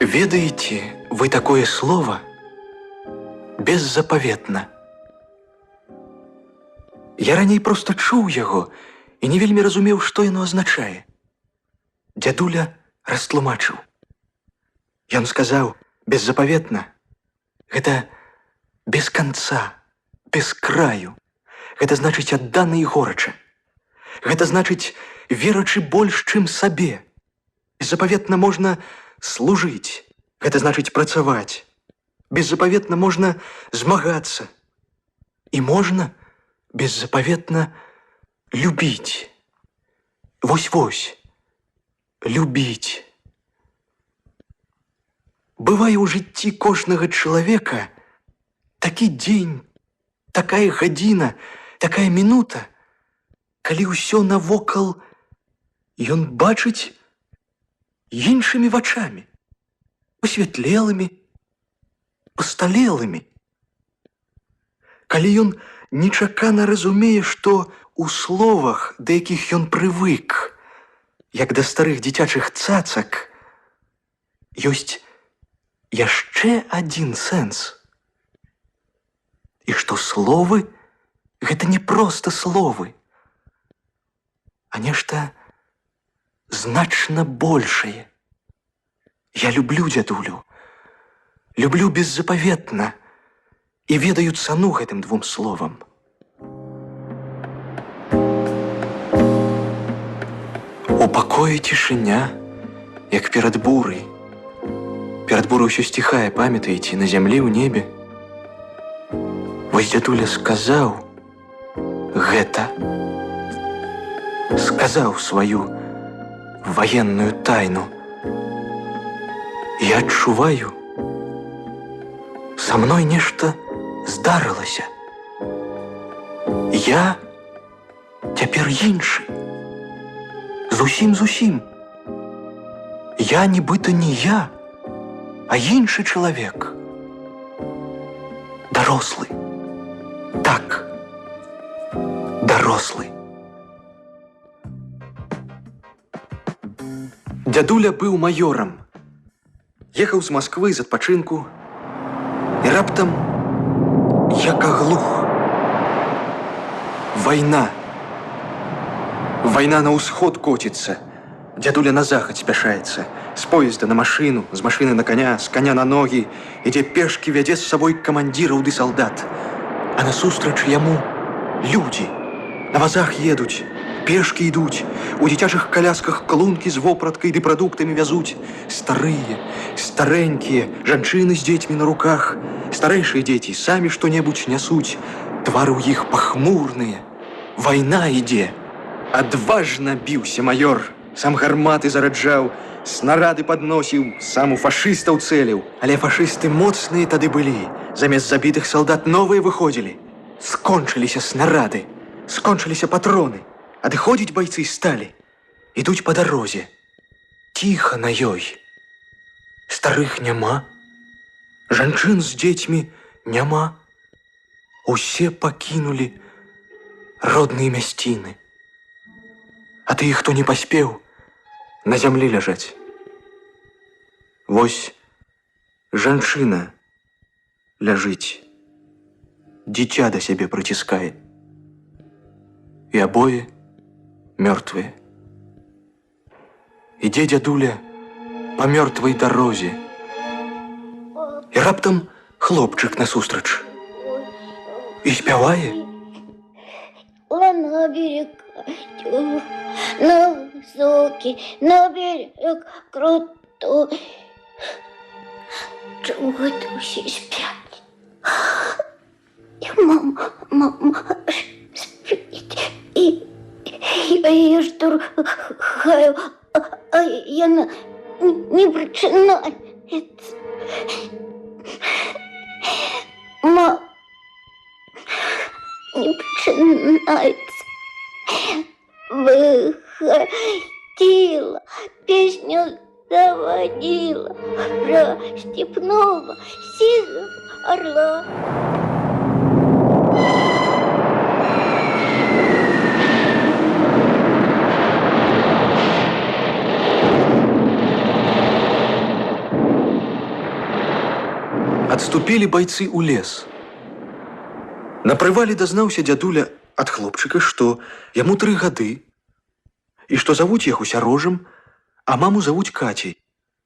Ведаеце вы такое слово беззапаветна? Я раней проста чуў яго і не вельмі разумеў, што яно азначае. Дзядуля растлумачыў. Ён сказаў: беззапаветна гэта без канца, без краю. Гэта значыць адданы і горача. Гэта значыць верачы больш, чым сабе. Беззапаветна можна служыць. Гэта значыць працаваць. Беззапаветна можна змагацца. І можна беззапаветна любіць. Вось-вось, любіць. Бывае ў жыцці кожнага чалавека такі дзень, такая гадзіна, такая мінута, калі ўсё навокал ён бачыць іншымі вачамі, пасвятлелымі, пасталелымі. Калі ён нечакана разумее, што ў словах, да якіх ён прывык, як да старых дзіцячых цацак, ёсць яшчэ адзін сэнс. І што словы гэта не проста словы, а нешта значна большае. Я люблю дзядулю, люблю беззапаветна і ведаю цану гэтым двум словам. У пакоі цішыня, як перад бурай. Перад бурай усё сціхае, памятаеце, на зямлі, ў небе. Вось дзядуля сказаў гэта. Сказаў сваю ваенную тайну. Я адчуваю, са мной нешта здарылася. Я цяпер іншы. Зусім, зусім. Я нібыта не я, а іншы чалавек. Дарослы. Так, дарослы. Дзядуля быў маёрам. Ехаў з Масквы з адпачынку і раптам як аглух. Вайна. Вайна на ўсход коціцца. Дзядуля на захад спяшаецца. З поезда на машыну, з машыны на каня, з каня на ногі. Ідзе пешкі, вядзе з сабой камандзіраў ды салдат. А насустрач яму людзі. На вазах едуць, пешкі ідуць, у дзіцячых калясках клункі з вопраткай ды прадуктамі вязуць. Старыя, старэнькія, жанчыны з дзецьмі на руках, старэйшыя дзеці самі што-небудзь нясуць. Твары ў іх пахмурныя. Вайна ідзе. Адважна біўся маёр, сам гарматы зараджаў, снарады падносіў, сам у фашыстаў цэліў. Але фашысты моцныя тады былі. Замест забітых салдат новыя выходзілі. Скончыліся снарады, скончыліся патроны. Адыходзіць байцы сталі. Ідуць па дарозе. Ціха на ёй. Старых няма. Жанчын з дзецьмі няма. Усе пакінулі родныя мясціны. А тыя, хто не паспеў, на зямлі ляжаць. Вось жанчына ляжыць, дзіця да сябе прыціскае. І абое мёртвыя. Ідзе дзядуля па мёртвай дарозе. І раптам хлопчык насустрач. І спявае. А на берег на высокий, на берег крутой. Чего это все спят? И мама, мама спит, и я ее штурхаю, а она не прочинается. Мама не прочинается. Выходила, песню заводила про степного сизого орла. Адступілі байцы ў лес. На прывале дазнаўся дзядуля ад хлопчыка, што яму 3 гады, і што завуць яго Сярожам, а маму завуць Кацей,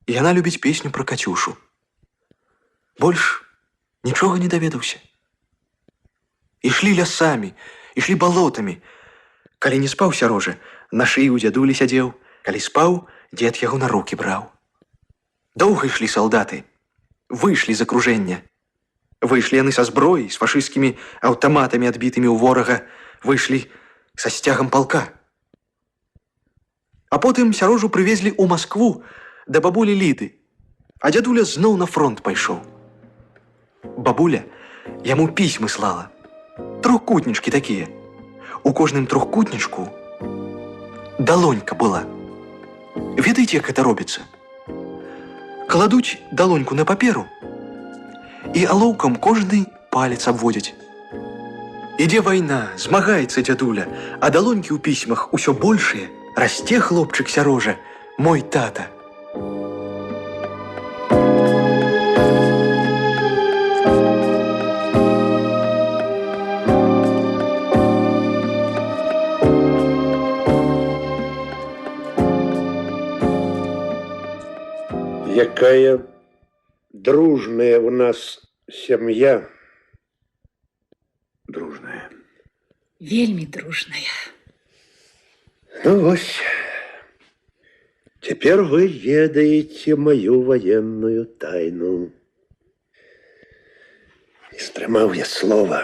і яна любіць песню пра Кацюшу. Больш нічога не даведаўся. Ішлі лясамі, ішлі балотамі. Калі не спаў Сярожа, на шыі ў дзядулі сядзеў, калі спаў, дзед яго на рукі браў. Доўга ішлі салдаты, выйшлі з акружэння. Выйшлі яны са зброяй, з фашысцкімі аўтаматамі, адбітымі ў ворага, выйшлі са сцягам палка. А потым Сярожу прывезлі ў Маскву да бабулі Ліды. А дзядуля зноў на фронт пайшоў. Бабуля яму пісьмы слала. Трохкутнічкі такія. У кожным трохкутнічку далонька была. Ведаеце, як гэта робіцца? Кладуць далоньку на паперу і алоўкам кожны палец абводзяць. Ідзе вайна, змагаецца дзядуля, а далонькі ў пісьмах усё большыя. Расце хлопчык Сярожа, мой тата. Якая дружная у нас сям'я. Дружная. Вельмі дружная. Ну вось, цяпер вы ведаеце маю ваенную тайну. Не стрымаў я слова.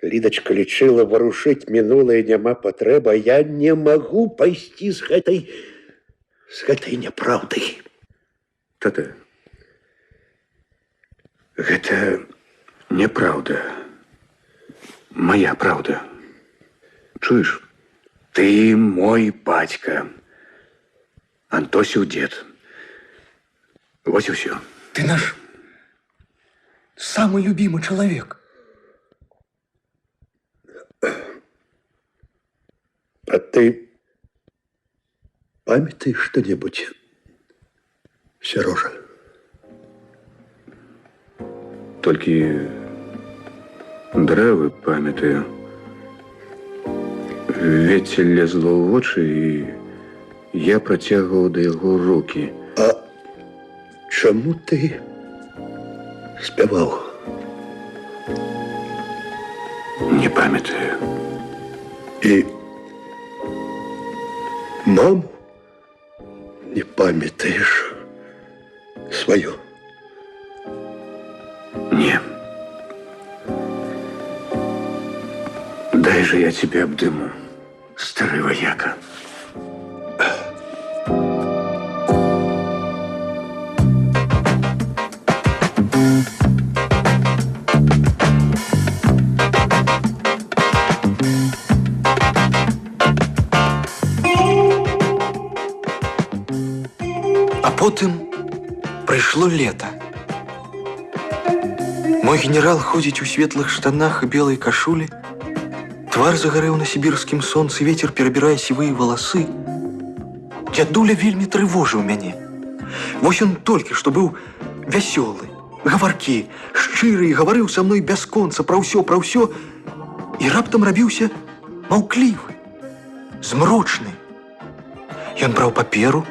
Лідачка лічыла, варушыць мінулае няма патрэба. Я не магу пайсці з гэтай няпраўдай. Тата, гэта няпраўда. Мая праўда. Чуеш? Ты мой бацька. Антосіў дзед. Вось і ўсё. Ты наш самы любімы чалавек. А ты памятаеш што-небудзь, Сярожа? Толькі дрэвы памятаю. Вецце лезла ў вочы, і я працягваў да яго рукі. А чаму ты спяваў? Не памятаю. І маму не памятаеш сваю? Не. Дай же я тебе обдыму, стары вояка. А потым прыйшло лета. Мой генерал ходзіць у светлых штанах і белай кашулі. Твар загарэў на сібірскім сонцы, ветер перабірае сівыя валасы. Дзядуля вельмі трывожыў мяне. Вось ён толькі што быў вясёлы, гаваркі, шчыры і гаварыў са мной бясконца пра ўсё, пра ўсё, і раптам рабіўся маўклівы, змрочны. Ён браў паперу,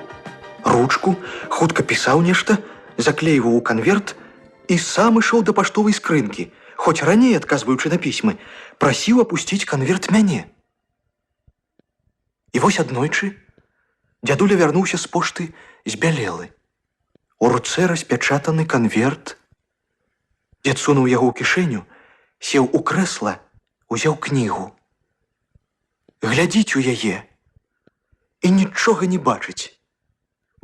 ручку, хутка пісаў нешта, заклейваў у канверт і сам ішоў да паштовай скрынкі, хоць раней, адказваючы на пісьмы, прасіў апусціць канверт мяне. І вось аднойчы дзядуля вярнуўся з пошты збялелы. У руцэ распячатаны канверт. Дзед сунуў яго ў кішэню, сеў у крэсла, узяў кнігу. Глядзіць у яе і нічога не бачыць.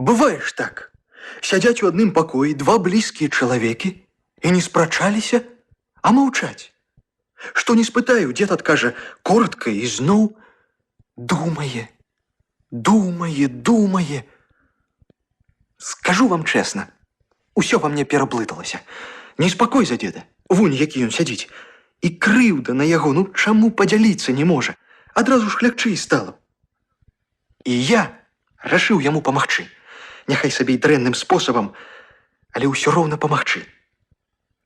Бывае ж так. Сядзяць у адным пакоі два блізкія чалавекі і не спрачаліся, а маўчаць. Што не спытаю, дзед адкажа коротка і зноў думае, думае, думае. Скажу вам чэсна, усё ва мне пераблыталася. Неспакой за дзеда, вунь, які ён сядзіць. І крыўда на яго, ну чаму падзяліцца не можа? Адразу ж лягчэй стала. І я рашыў яму памагчы. Няхай сабе і дрэнным спосабам, але ўсё роўна памагчы.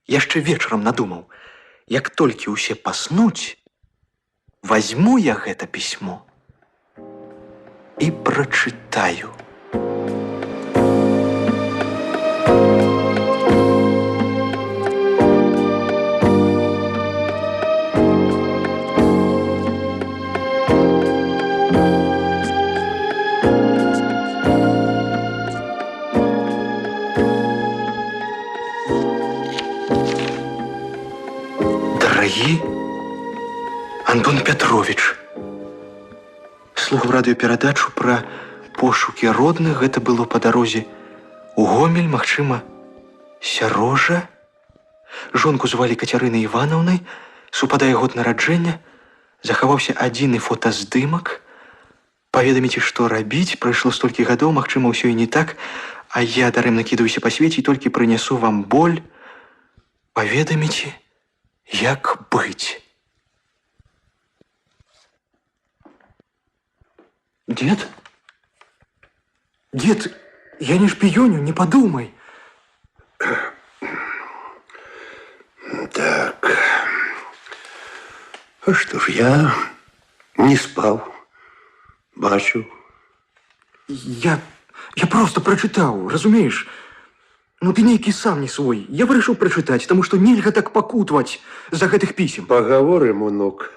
Яшчэ вечарам надумаў, як толькі ўсе паснуць, возьму я гэта пісьмо і прачытаю. Дарагі Антон Пятровіч, слухаў радыёперадачу пра пошукі родных, гэта было па дарозе у Гомель, магчыма, Сярожа. Жонку звалі Кацярынай Іванаўнай, супадае год нараджэння, захаваўся адзіны фотаздымак. Паведаміце, што рабіць, прайшло столькі гадоў, магчыма, ўсё і не так, а я дарэмна кідаюся па свеце і толькі прынясу вам боль. Паведаміце, як быць. Дед? Дед, я не шпіёню, не падумай. Так. А што ж, я не спаў, бачыў. Я проста прачытаў, разумееш? Ну ты нейкі сам не свой. Я вырашыў прачытаць, таму што нельга так пакутваць з-за гэтых пісем. Пагаворым, унук.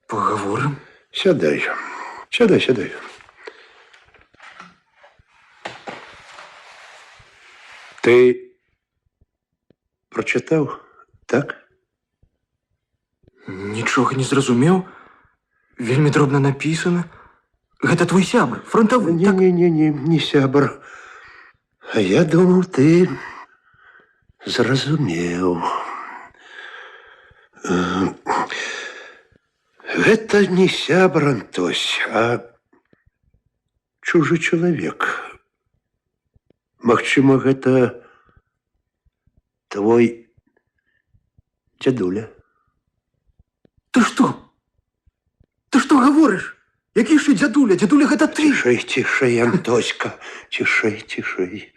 Пагаворым? Сядай. Сядай, сядай. Ты прачытаў, так? Нічога не зразумеў. Вельмі дробна напісана. Гэта твой сябр, фронтавы, Не, так? не, не, не, не сябр. А я думаў, ты зразумеў. Гэта не сябр, Антось, а чужы чалавек. Магчыма, гэта твой дзядуля. Ты што? Ты што гаворыш? Які яшчэ дзядуля? Дзядуля, гэта ты! Цішэй, цішэй, Антоська, цішэй, цішэй.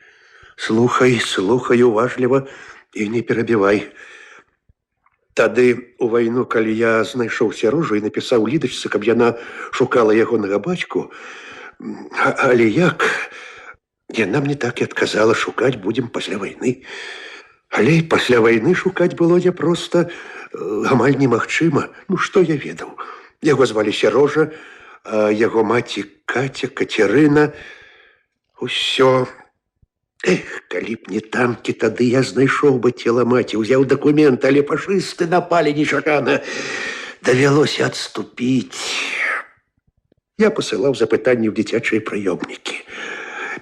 Слухай, слухай уважліва і не перабівай. Тады у вайну, калі я знайшоў Сярожу і напісаў Лідачцы, каб яна шукала ягонага бацьку, але як? Яна мне так і адказала, шукаць будзем пасля вайны. Але і пасля вайны шукаць было няпроста, амаль немагчыма. Ну, што я ведаў? Яго звалі Сярожа, а яго маці Каця, Кацярына. Усё. Эх, калі б не танкі, тады я знайшоў бы цела маці, узяў дакумент, але фашысты напалі нечакана. Давялося адступіць. Я пасылаў запытанні ў дзіцячыя прыёмнікі.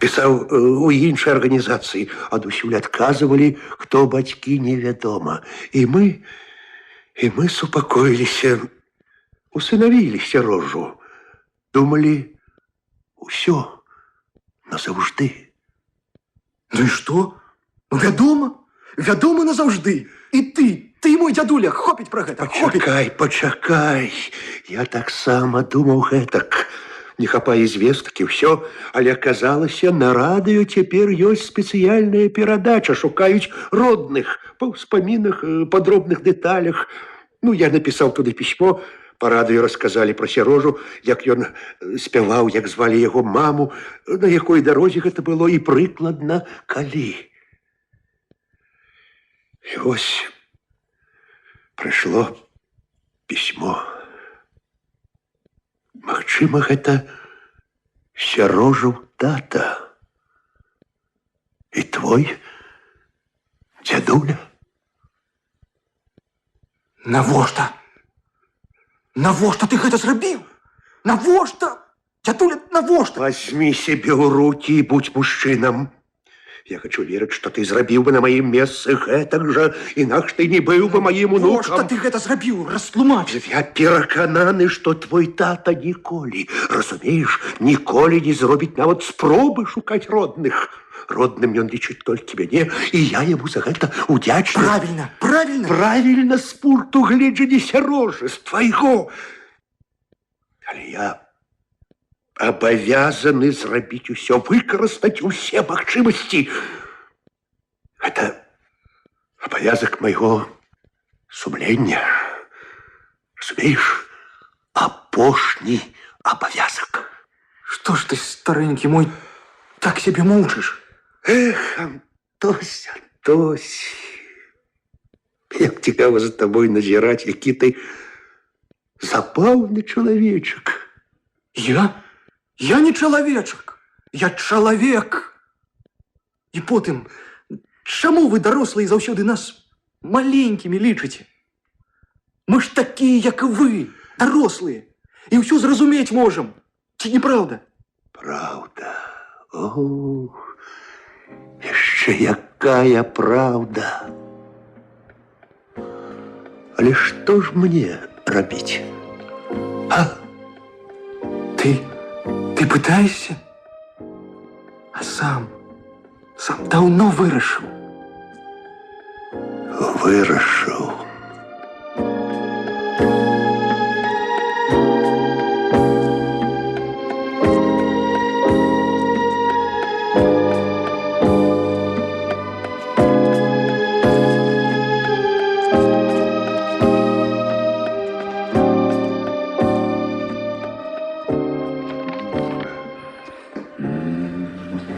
Пісаў у іншыя арганізацыі, адусюль адказвалі, хто бацькі, невядома. І мы супакоіліся, усынавілі Сярожу. Думалі, усё назаўжды. Ну і што? Ну, вядома, вядома назаўжды. І ты мой дзядуля, хопіць пра гэта, хопіць. Пачакай, пачакай. Я таксама думаў гэтак. Не хапае звестак і ўсё, але аказалася, на радыё цяпер ёсць спецыяльная перадача, шукаюць родных па ўспамінах, падробных дэталях. Ну, я напісаў туды пісьмо, па радыё расказалі пра Сярожу, як ён спяваў, як звалі яго маму, на якой дарозе гэта было і прыкладна калі. І вось прыйшло пісьмо. Магчыма, гэта Сярожаў тата і твой дзядуля. Навошта? Навошта ты гэта зрабіў? Навошта? Дзядуля, навошта? Возьми себе ў руки і будь мужчынам. Я хочу верыць, што ты зрабіў бы на маім месцы гэтак жа, інакш ты не быў бы маім Навошта унукам. ты гэта зрабіў? Растлумач. Я перакананы, што твой тата ніколі, разумееш, ніколі не зробіць нават спробы шукаць родных. Родным ён лічыць толькі мяне, і я яму за гэта удзячны. Правильно, правильно. Правильно з пункту гледжання Сярожы, з твайго. Але я абавязаны зрабіць усё, выкарыстаць усе магчымасці. Гэта абавязак майго сумлення. Разумееш, апошні абавязак. Што ж ты, старэнькі мой, так сябе мучыш? Эх, Антось, Антось, як цікава за табой назіраць, які ты забаўны чалавечак. Я? Я не чалавечак, я чалавек. І потым, чаму вы, дарослыя, заўсёды нас маленькімі лічыце? Мы ж такія, як і вы, дарослыя, і ўсё зразумець можам. Ці не праўда? Праўда. Ох, яшчэ Яшчэ якая праўда. Але што ж мне рабіць? А? Ты пытаешся? А сам даўно вырашыў. Вырашыў.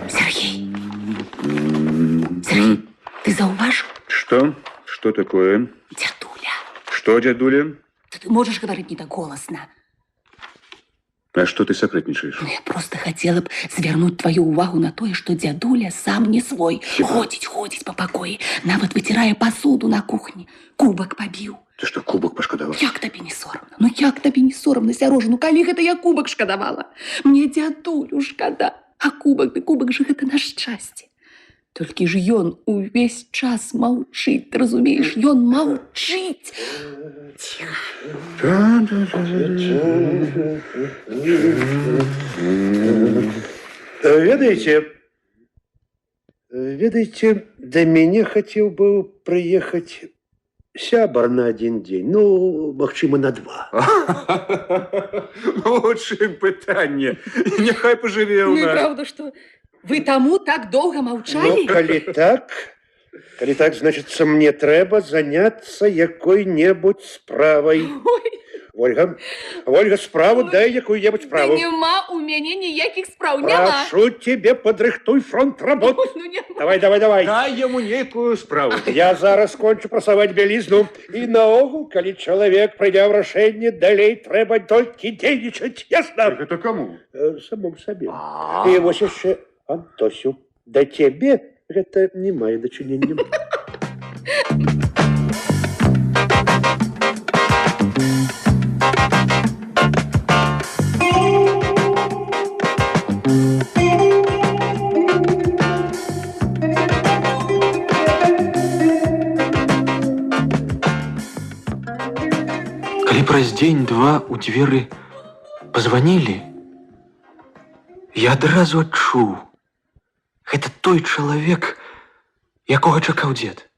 Сергей. Сергей, ты заўважыў? Что? Что такое? Дядуля. Что, дядуля? Ты можешь говорить не так голосно? А что ты сакрэтнічаешь? Ну, я просто хотела б звярнуць твою увагу на тое, што дзядуля сам не свой. Ходзіць, ходзіць па пакоі, нават выцірае пасуду на кухні. Кубак пабіў. Ты что, кубок пашкадавала? Як табе не сорамна? Ну як табе не сорамна, Сярожа? Ну калі гэта я кубак шкадавала? Мне дзядулю шкада. А кубак, ды кубак жа гэта на шчасце. Толькі ж ён увесь час маўчыць, ты разумееш? Ён маўчыць. Ціха. Ведаеце, да мяне хацеў быў прыехаць сябар на адзін дзень, ну, магчыма, на два. Ну, у чым пытанне? Няхай пажыве ў Ну і нас. праўда, што вы таму так доўга маўчалі? Ну, калі так, значыцца, мне трэба заняцца якой-небудзь справай. Ой. Ольга, справу дай якую-небудзь справу. Да няма у мяне ніякіх спраў, няма. Прашу цябе, падрыхтуй фронт работ. Ой, ну няма. Давай, давай, давай. Дай яму нейкую справу. Я зараз кончу прасаваць бялізну. І наогул, калі чалавек прыняў рашэнне, далей трэба толькі дзейнічаць, ясна? Гэта каму? Самому сабе. І вось яшчэ, Антосю, да цябе гэта не мае дачынення. Калі праз дзень-два ў дзверы пазванілі, я адразу адчуў, гэта той чалавек, якога чакаў дзед.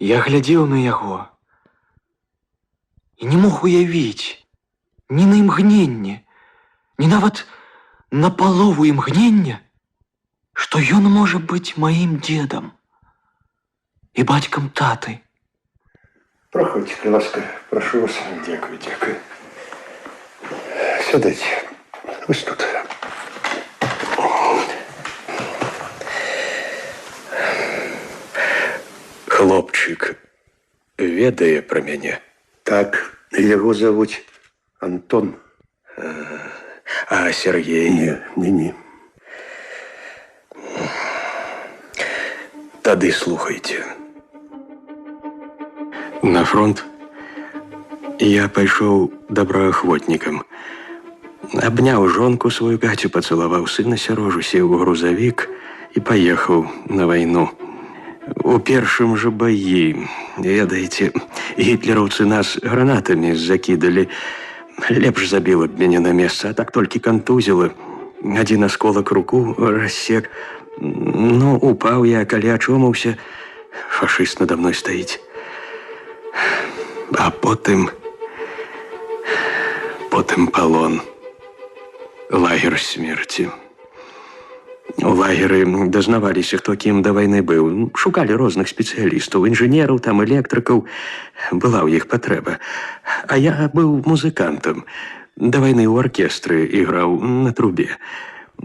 Я глядзеў на яго і не мог уявіць ні на імгненне, ні нават на палову імгнення, што ён можа быць маім дзедам і бацькам таты. Праходзьце, калі ласка, прашу вас. Дзякую, дзякую. Сядайце. Вось тут. Хлопчык ведае пра мяне? Так, яго завуць Антон. А Сергей? Не. Тады слухайце. На фронт я пайшоў добраахвотнікам. Абняў жонку сваю Кацю, пацалаваў сына Сярожу, сеў у грузавік і паехаў на вайну. У першым жа баі, ведаеце, гітлераўцы нас гранатамі закідалі. Лепш забіла б мяне на месца, а так толькі кантузіла. Адзін асколак руку рассек. Ну, упаў я, калі ачомаўся, фашыст надо мной стаіць. А потым палон, лагер смерці. У лагеры дазнаваліся, хто кім да вайны быў. Шукалі розных спецыялістаў, інжынераў, там электрыкаў. Была ў іх патрэба. А я быў музыкантам. Да вайны ў аркестры іграў на трубе.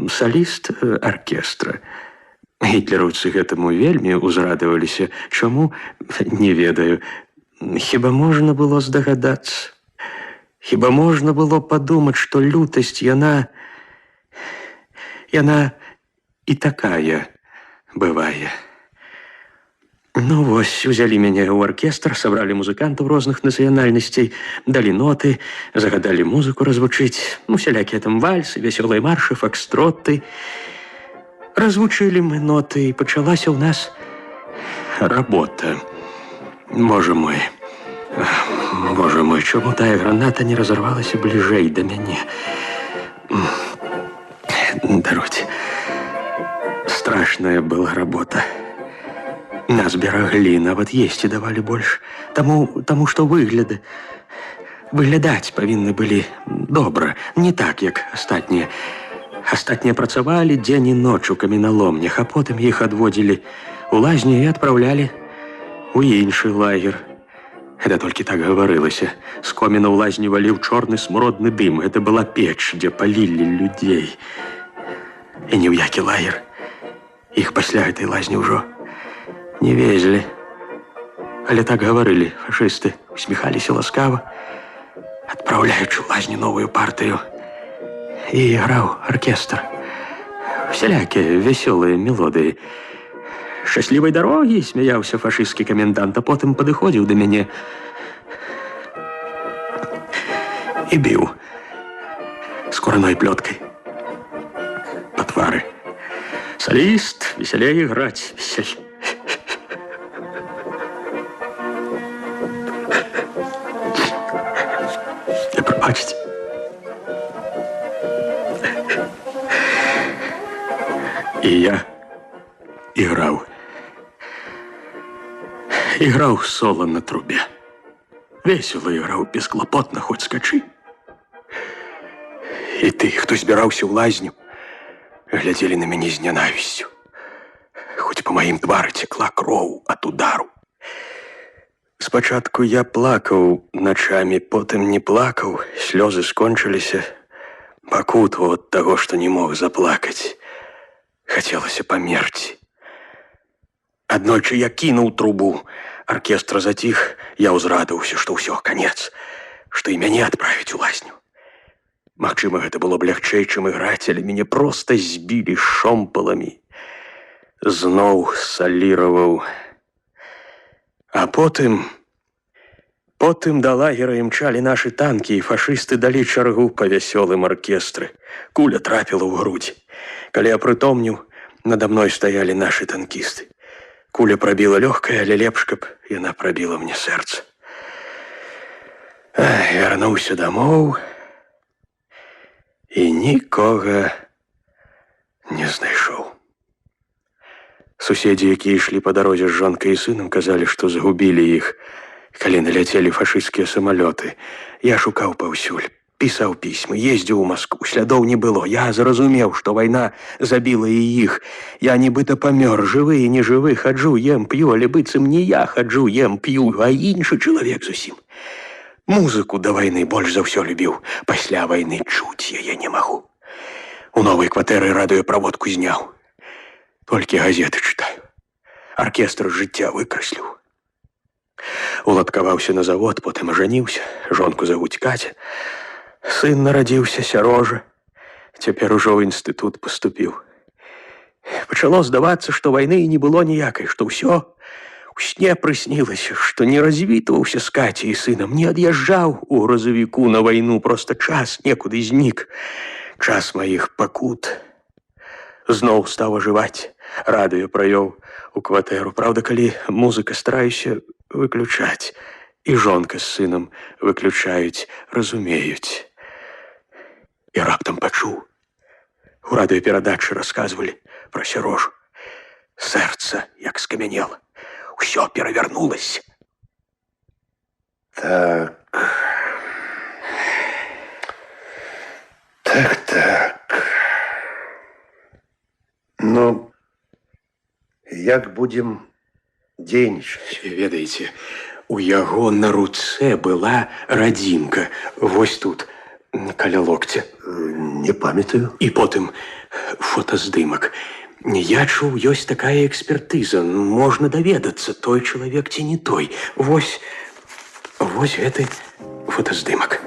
Саліст аркестра. Гітлераўцы гэтаму вельмі ўзрадаваліся. Чаму? Не ведаю. Хіба можна было здагадацца? Хіба можна было падумаць, што лютасць яна і такая бывае. Ну вось, узялі мяне ў аркестр, сабралі музыкантаў розных нацыянальнасцей, далі ноты, загадалі музыку развучыць, усялякія там вальсы, вясёлыя маршы, фокстроты. Развучылі мы ноты, і пачалася ў нас работа. Божа мой, Божа мой, чаму тая граната не разарвалася бліжэй да мяне? Даруйте. Страшная была работа. Нас бераглі, нават есці давалі больш. Таму што выглядаць павінны былі добра, не так, як астатнія. Астатнія працавалі дзень і ноч у каменаломнях, а потым іх адводзілі ў лазню і адпраўлялі ў іншы лагер. Гэта толькі так гаварылася. З коміна ў лазню валіў чорны смуродны дым. Гэта была печ, дзе палілі людзей. І ні ў які лагер іх пасля гэтай лазні ўжо не везлі. Але так гаварылі фашысты, усміхаліся ласкава, адпраўляючы ў лазню новую партыю. І іграў аркестр. Усялякія вясёлыя мелодыі. Шчаслівай дарогі, смяяўся фашысцкі камендант, а потым падыходзіў да мяне і біў скураной плёткай па твары. Соліст, весялей іграць, весялей. Прабачце. І я іграў. Іграў сола на трубе. Весела іграў, бесклапотна, хоць скачы. І ты, хто збіраўся ў лазню, глядзелі на мяне з нянавісцю. Хоць па маім твары цекла кроў ад удару. Спачатку я плакаў начамі, потым не плакаў, слёзы скончыліся, пакутаваў ад таго, што не мог заплакаць. Хацелася памерці. Аднойчы я кінуў трубу, аркестр заціх, я ўзрадаваўся, што ўсё, канец, што і мяне адправяць у лазню. Магчыма, гэта было б лягчэй, чым іграць, але мяне проста збілі шомпаламі. Зноў саліраваў. А потым да лагера імчалі нашы танкі, і фашысты далі чаргу па вясёлым аркестры. Куля трапіла ў грудзь. Калі апрытомніў, нада мной стаялі нашы танкісты. Куля прабіла лёгкае, але лепш, каб яна прабіла мне сэрца. Вярнуўся дамоў і нікога не знайшоў. Суседзі, якія ішлі па дарозе з жонкай і сынам, казалі, што згубілі іх, калі наляцелі фашысцкія самалёты. Я шукаў паўсюль, пісаў пісьмы, ездзіў у Маскву, слядоў не было. Я зразумеў, што вайна забіла і іх. Я нібыта памёр, жывы і нежывы, хаджу, ем, п'ю, але быццам не я хаджу, ем, п'ю, а іншы чалавек зусім. Музыку да вайны больш за ўсё любіў. Пасля вайны чуць яе не магу. У новай кватэры радыёправодку зняў. Толькі газеты чытаю. Аркестр жыцця выкрасліў. Уладкаваўся на завод, потым ажаніўся. Жонку завуць Каця. Сын нарадзіўся, Сярожа. Цяпер ужо ў інстытут паступіў. Пачало здавацца, што вайны і не было ніякай, што ўсё у сне прыснілася, што не развітваўся з Кацяй і сынам, не ад'язджаў у грузавіку на вайну, проста час некуды знік. Час маіх пакут. Зноў стаў ажываць. Радыё правёў у кватэру. Праўда, калі музыка, стараюся выключаць. І жонка з сынам выключаюць, разумеюць. І раптам пачуў. У радыёперадачы расказвалі пра Сярожу. Сэрца як скамянела. Усё перавярнулася. Так. Так. Ну, як будзем дзейнічаць? Ведаеце, у яго на руцэ была радзімка. Вось тут, каля локця. Не памятаю. І потым фотаздымак. Я чуў, ёсць такая экспертыза. Можна даведацца, той чалавек ці не той. Вось гэты фотаздымак.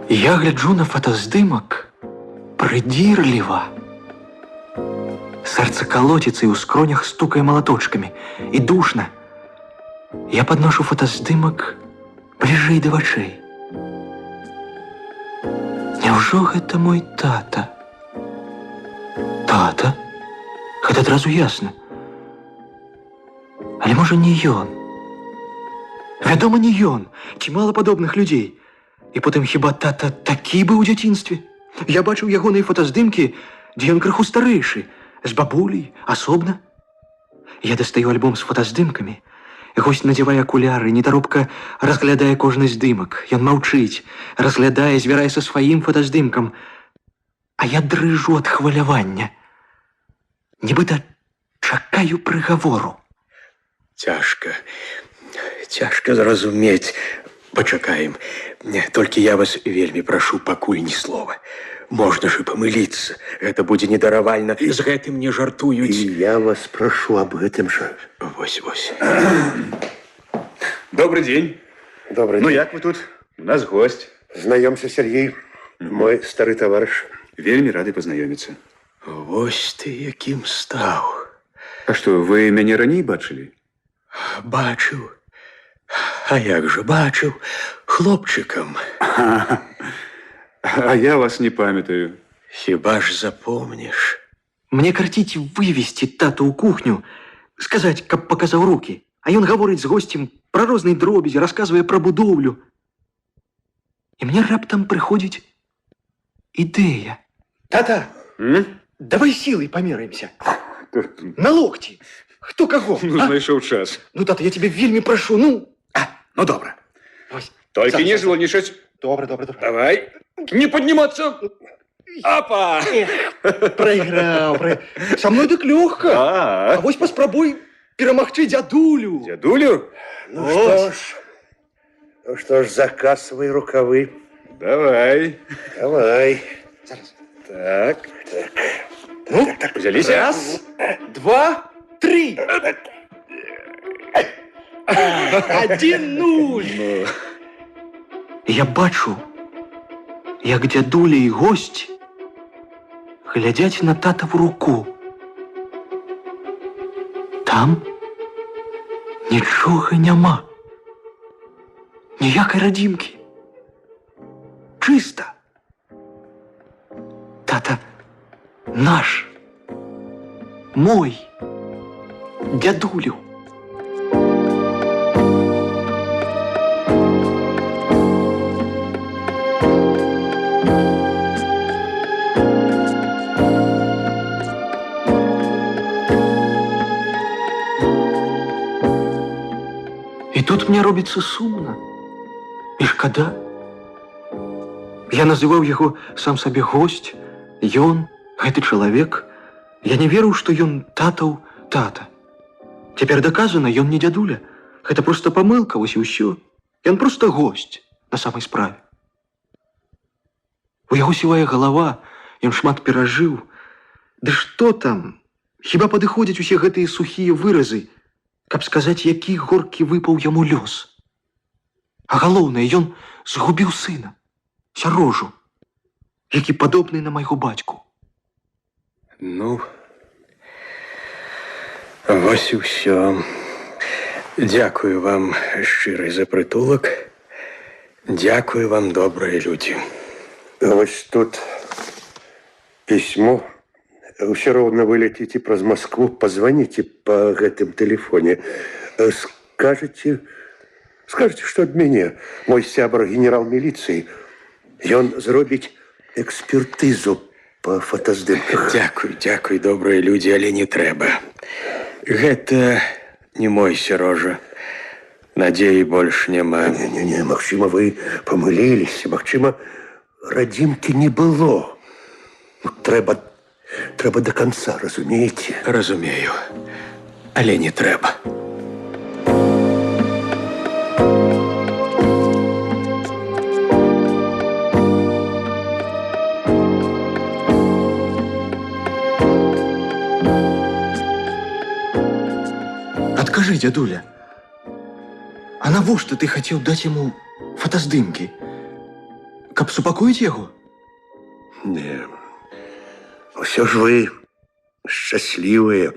Я гляджу на фотаздымак прыдзірліва. Сэрца калоціцца і ў скронях стукае малаточкамі. І душна. Я падношу фотаздымак бліжэй да вачэй. Няўжо гэта мой тата? Тата? Гэта адразу ясна. Але можа не ён. Вядома, не ён. Ці мала падобных людзей. І потым хіба тата такі быў у дзяцінстве? Я бачыў ягоныя фотаздымкі, дзе ён крыху старэйшы, з бабуляй, асобна. Я дастаю альбом з фотаздымкамі. Госць надзявае акуляры, нетаропка разглядае кожны здымак. Ён маўчыць, разглядае, звярае са сваім фотаздымкам. А я дрыжу ад хвалявання. Нібыта чакаю прыгавору. Цяжка, цяжка зразумець. Пачакаем. Не, толькі я вас вельмі прашу, пакуль ні слова. Можна ж і памыліцца. Гэта будзе недаравальна. З гэтым не жартуюць. І я вас прашу аб гэтым жа. Вось, вось. Добрый день. Добрый Ну, день. як вы тут? У нас гость. Знаёмся, Сергей, мой стары таварыш. Вельмі рады пазнаёміцца. Вось ты якім стаў. А што, вы мяне раней бачылі? Бачыў. А як жа бачыў хлопчыкам. А я вас не памятаю. Хіба ж запомніш? Мне карціць вывесці тату ў кухню, сказаць, каб паказаў рукі. А ён гаворыць з госцем пра розныя дробязі, расказвае пра будоўлю. І мне раптам прыходзіць ідэя. Тата, давай сілай памераемся. На локці. Хто каго? Ну, а? знайшоў час. Ну, тата, я цябе вельмі прашу, ну. Ну, добра. Вось. Толькі Зараз, не зараз. злонічаць. Добра, добра, добра. Давай. Не паднімацца. Апа! Прайграў, Са мной дык лёгка. А, А вось паспрабуй перамагчы дзядулю. Дзядулю? Ну што ж, ну што ж, закасвай рукавы. Давай. Давай. Так. Так. Ну, так, узяліся. Раз, два, тры. 1-0. Я бачу, як дзядуля і госць глядзяць на татаву руку. Там нічога няма. Ніякай радзімкі. Чыста. Тата наш, мой, дзядулю. І тут мне робіцца сумна і шкада. Я называў яго сам сабе госць, ён, гэты чалавек. Я не верыў, што ён татаў тата. Цяпер даказана, ён не дзядуля. Гэта проста памылка, вось і ўсё. Ён проста госць на самай справе. У яго сівая галава, ён шмат перажыў. Ды што там? Хіба падыходзяць усе гэтыя сухія выразы, каб сказаць, які горкі выпаў яму лёс. А галоўнае, ён згубіў сына, Сярожу, які падобны на майго бацьку. Ну, вось і ўсё. Дзякую вам шчыры за прытулак. Дзякую вам, добрыя людзі. Вось тут пісьмо. Усё роўна вы ляціце праз Маскву, пазваніце па гэтым тэлефоне. Скажаце, скажаце, што ад мяне, мой сябар генерал міліцыі. Ён зробіць экспертызу па фотаздымках. Дзякуй, дзякуй, добрыя людзі, але не трэба. Гэта не мой Сярожа. Надзеі больш няма. Не-не-не, магчыма, вы памыліліся, магчыма, радзімкі не было. Ну, трэба до конца, разумееце? Разумею, але не трэба. Адкажы, дзядуля, а навошта ты хацеў даць яму фотаздымкі? Каб супакоіць яго? Не. Усё ж вы шчаслівыя.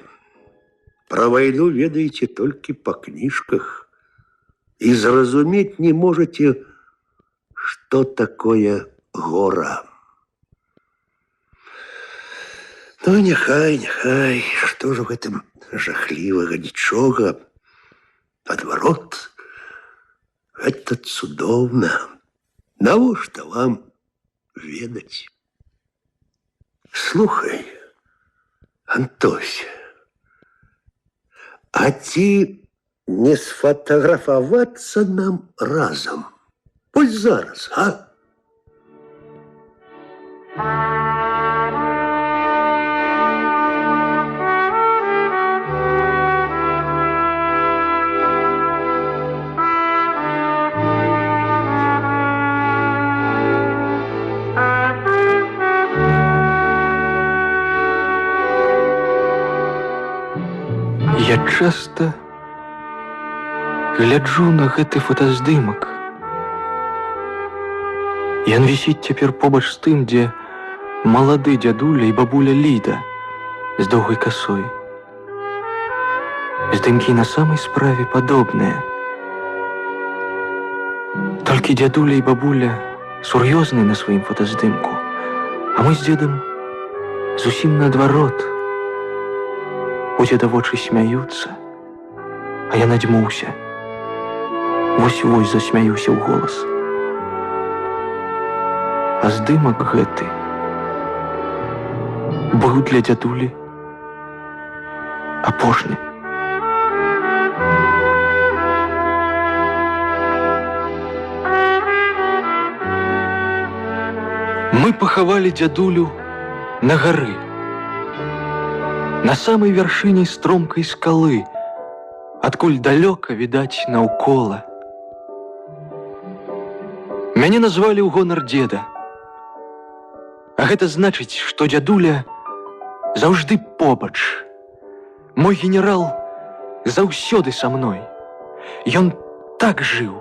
Пра вайну ведаеце толькі па кніжках і зразумець не можаце, што такое гора. Ну, няхай, няхай, што ж у гэтым жахлівага нічога. Адварот, гэта цудоўна. Навошта вам ведаць? Слухай, Антось, а ці не сфатаграфавацца нам разам? Вось зараз, а? Я часта гляджу на гэты фотаздымак. Ён вісіць цяпер побач з тым, дзе малады дзядуля і бабуля Ліда з доўгай касой. Здымкі на самай справе падобныя. Толькі дзядуля і бабуля сур'ёзныя на сваім фотаздымку, а мы з дзедам зусім наадварот. У дзеда вочы смяюцца, а я надзьмуўся. Вось-вось засмяюся ў голас. А здымак гэты быў для дзядулі апошні. Мы пахавалі дзядулю на гары, на самай вяршыні стромкай скалы, адкуль далёка відаць наўкола. Мяне назвалі ў гонар дзеда. А гэта значыць, што дзядуля заўжды побач. Мой генерал заўсёды са мной. Ён так жыў,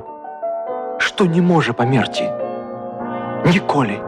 што не можа памерці. Ніколі.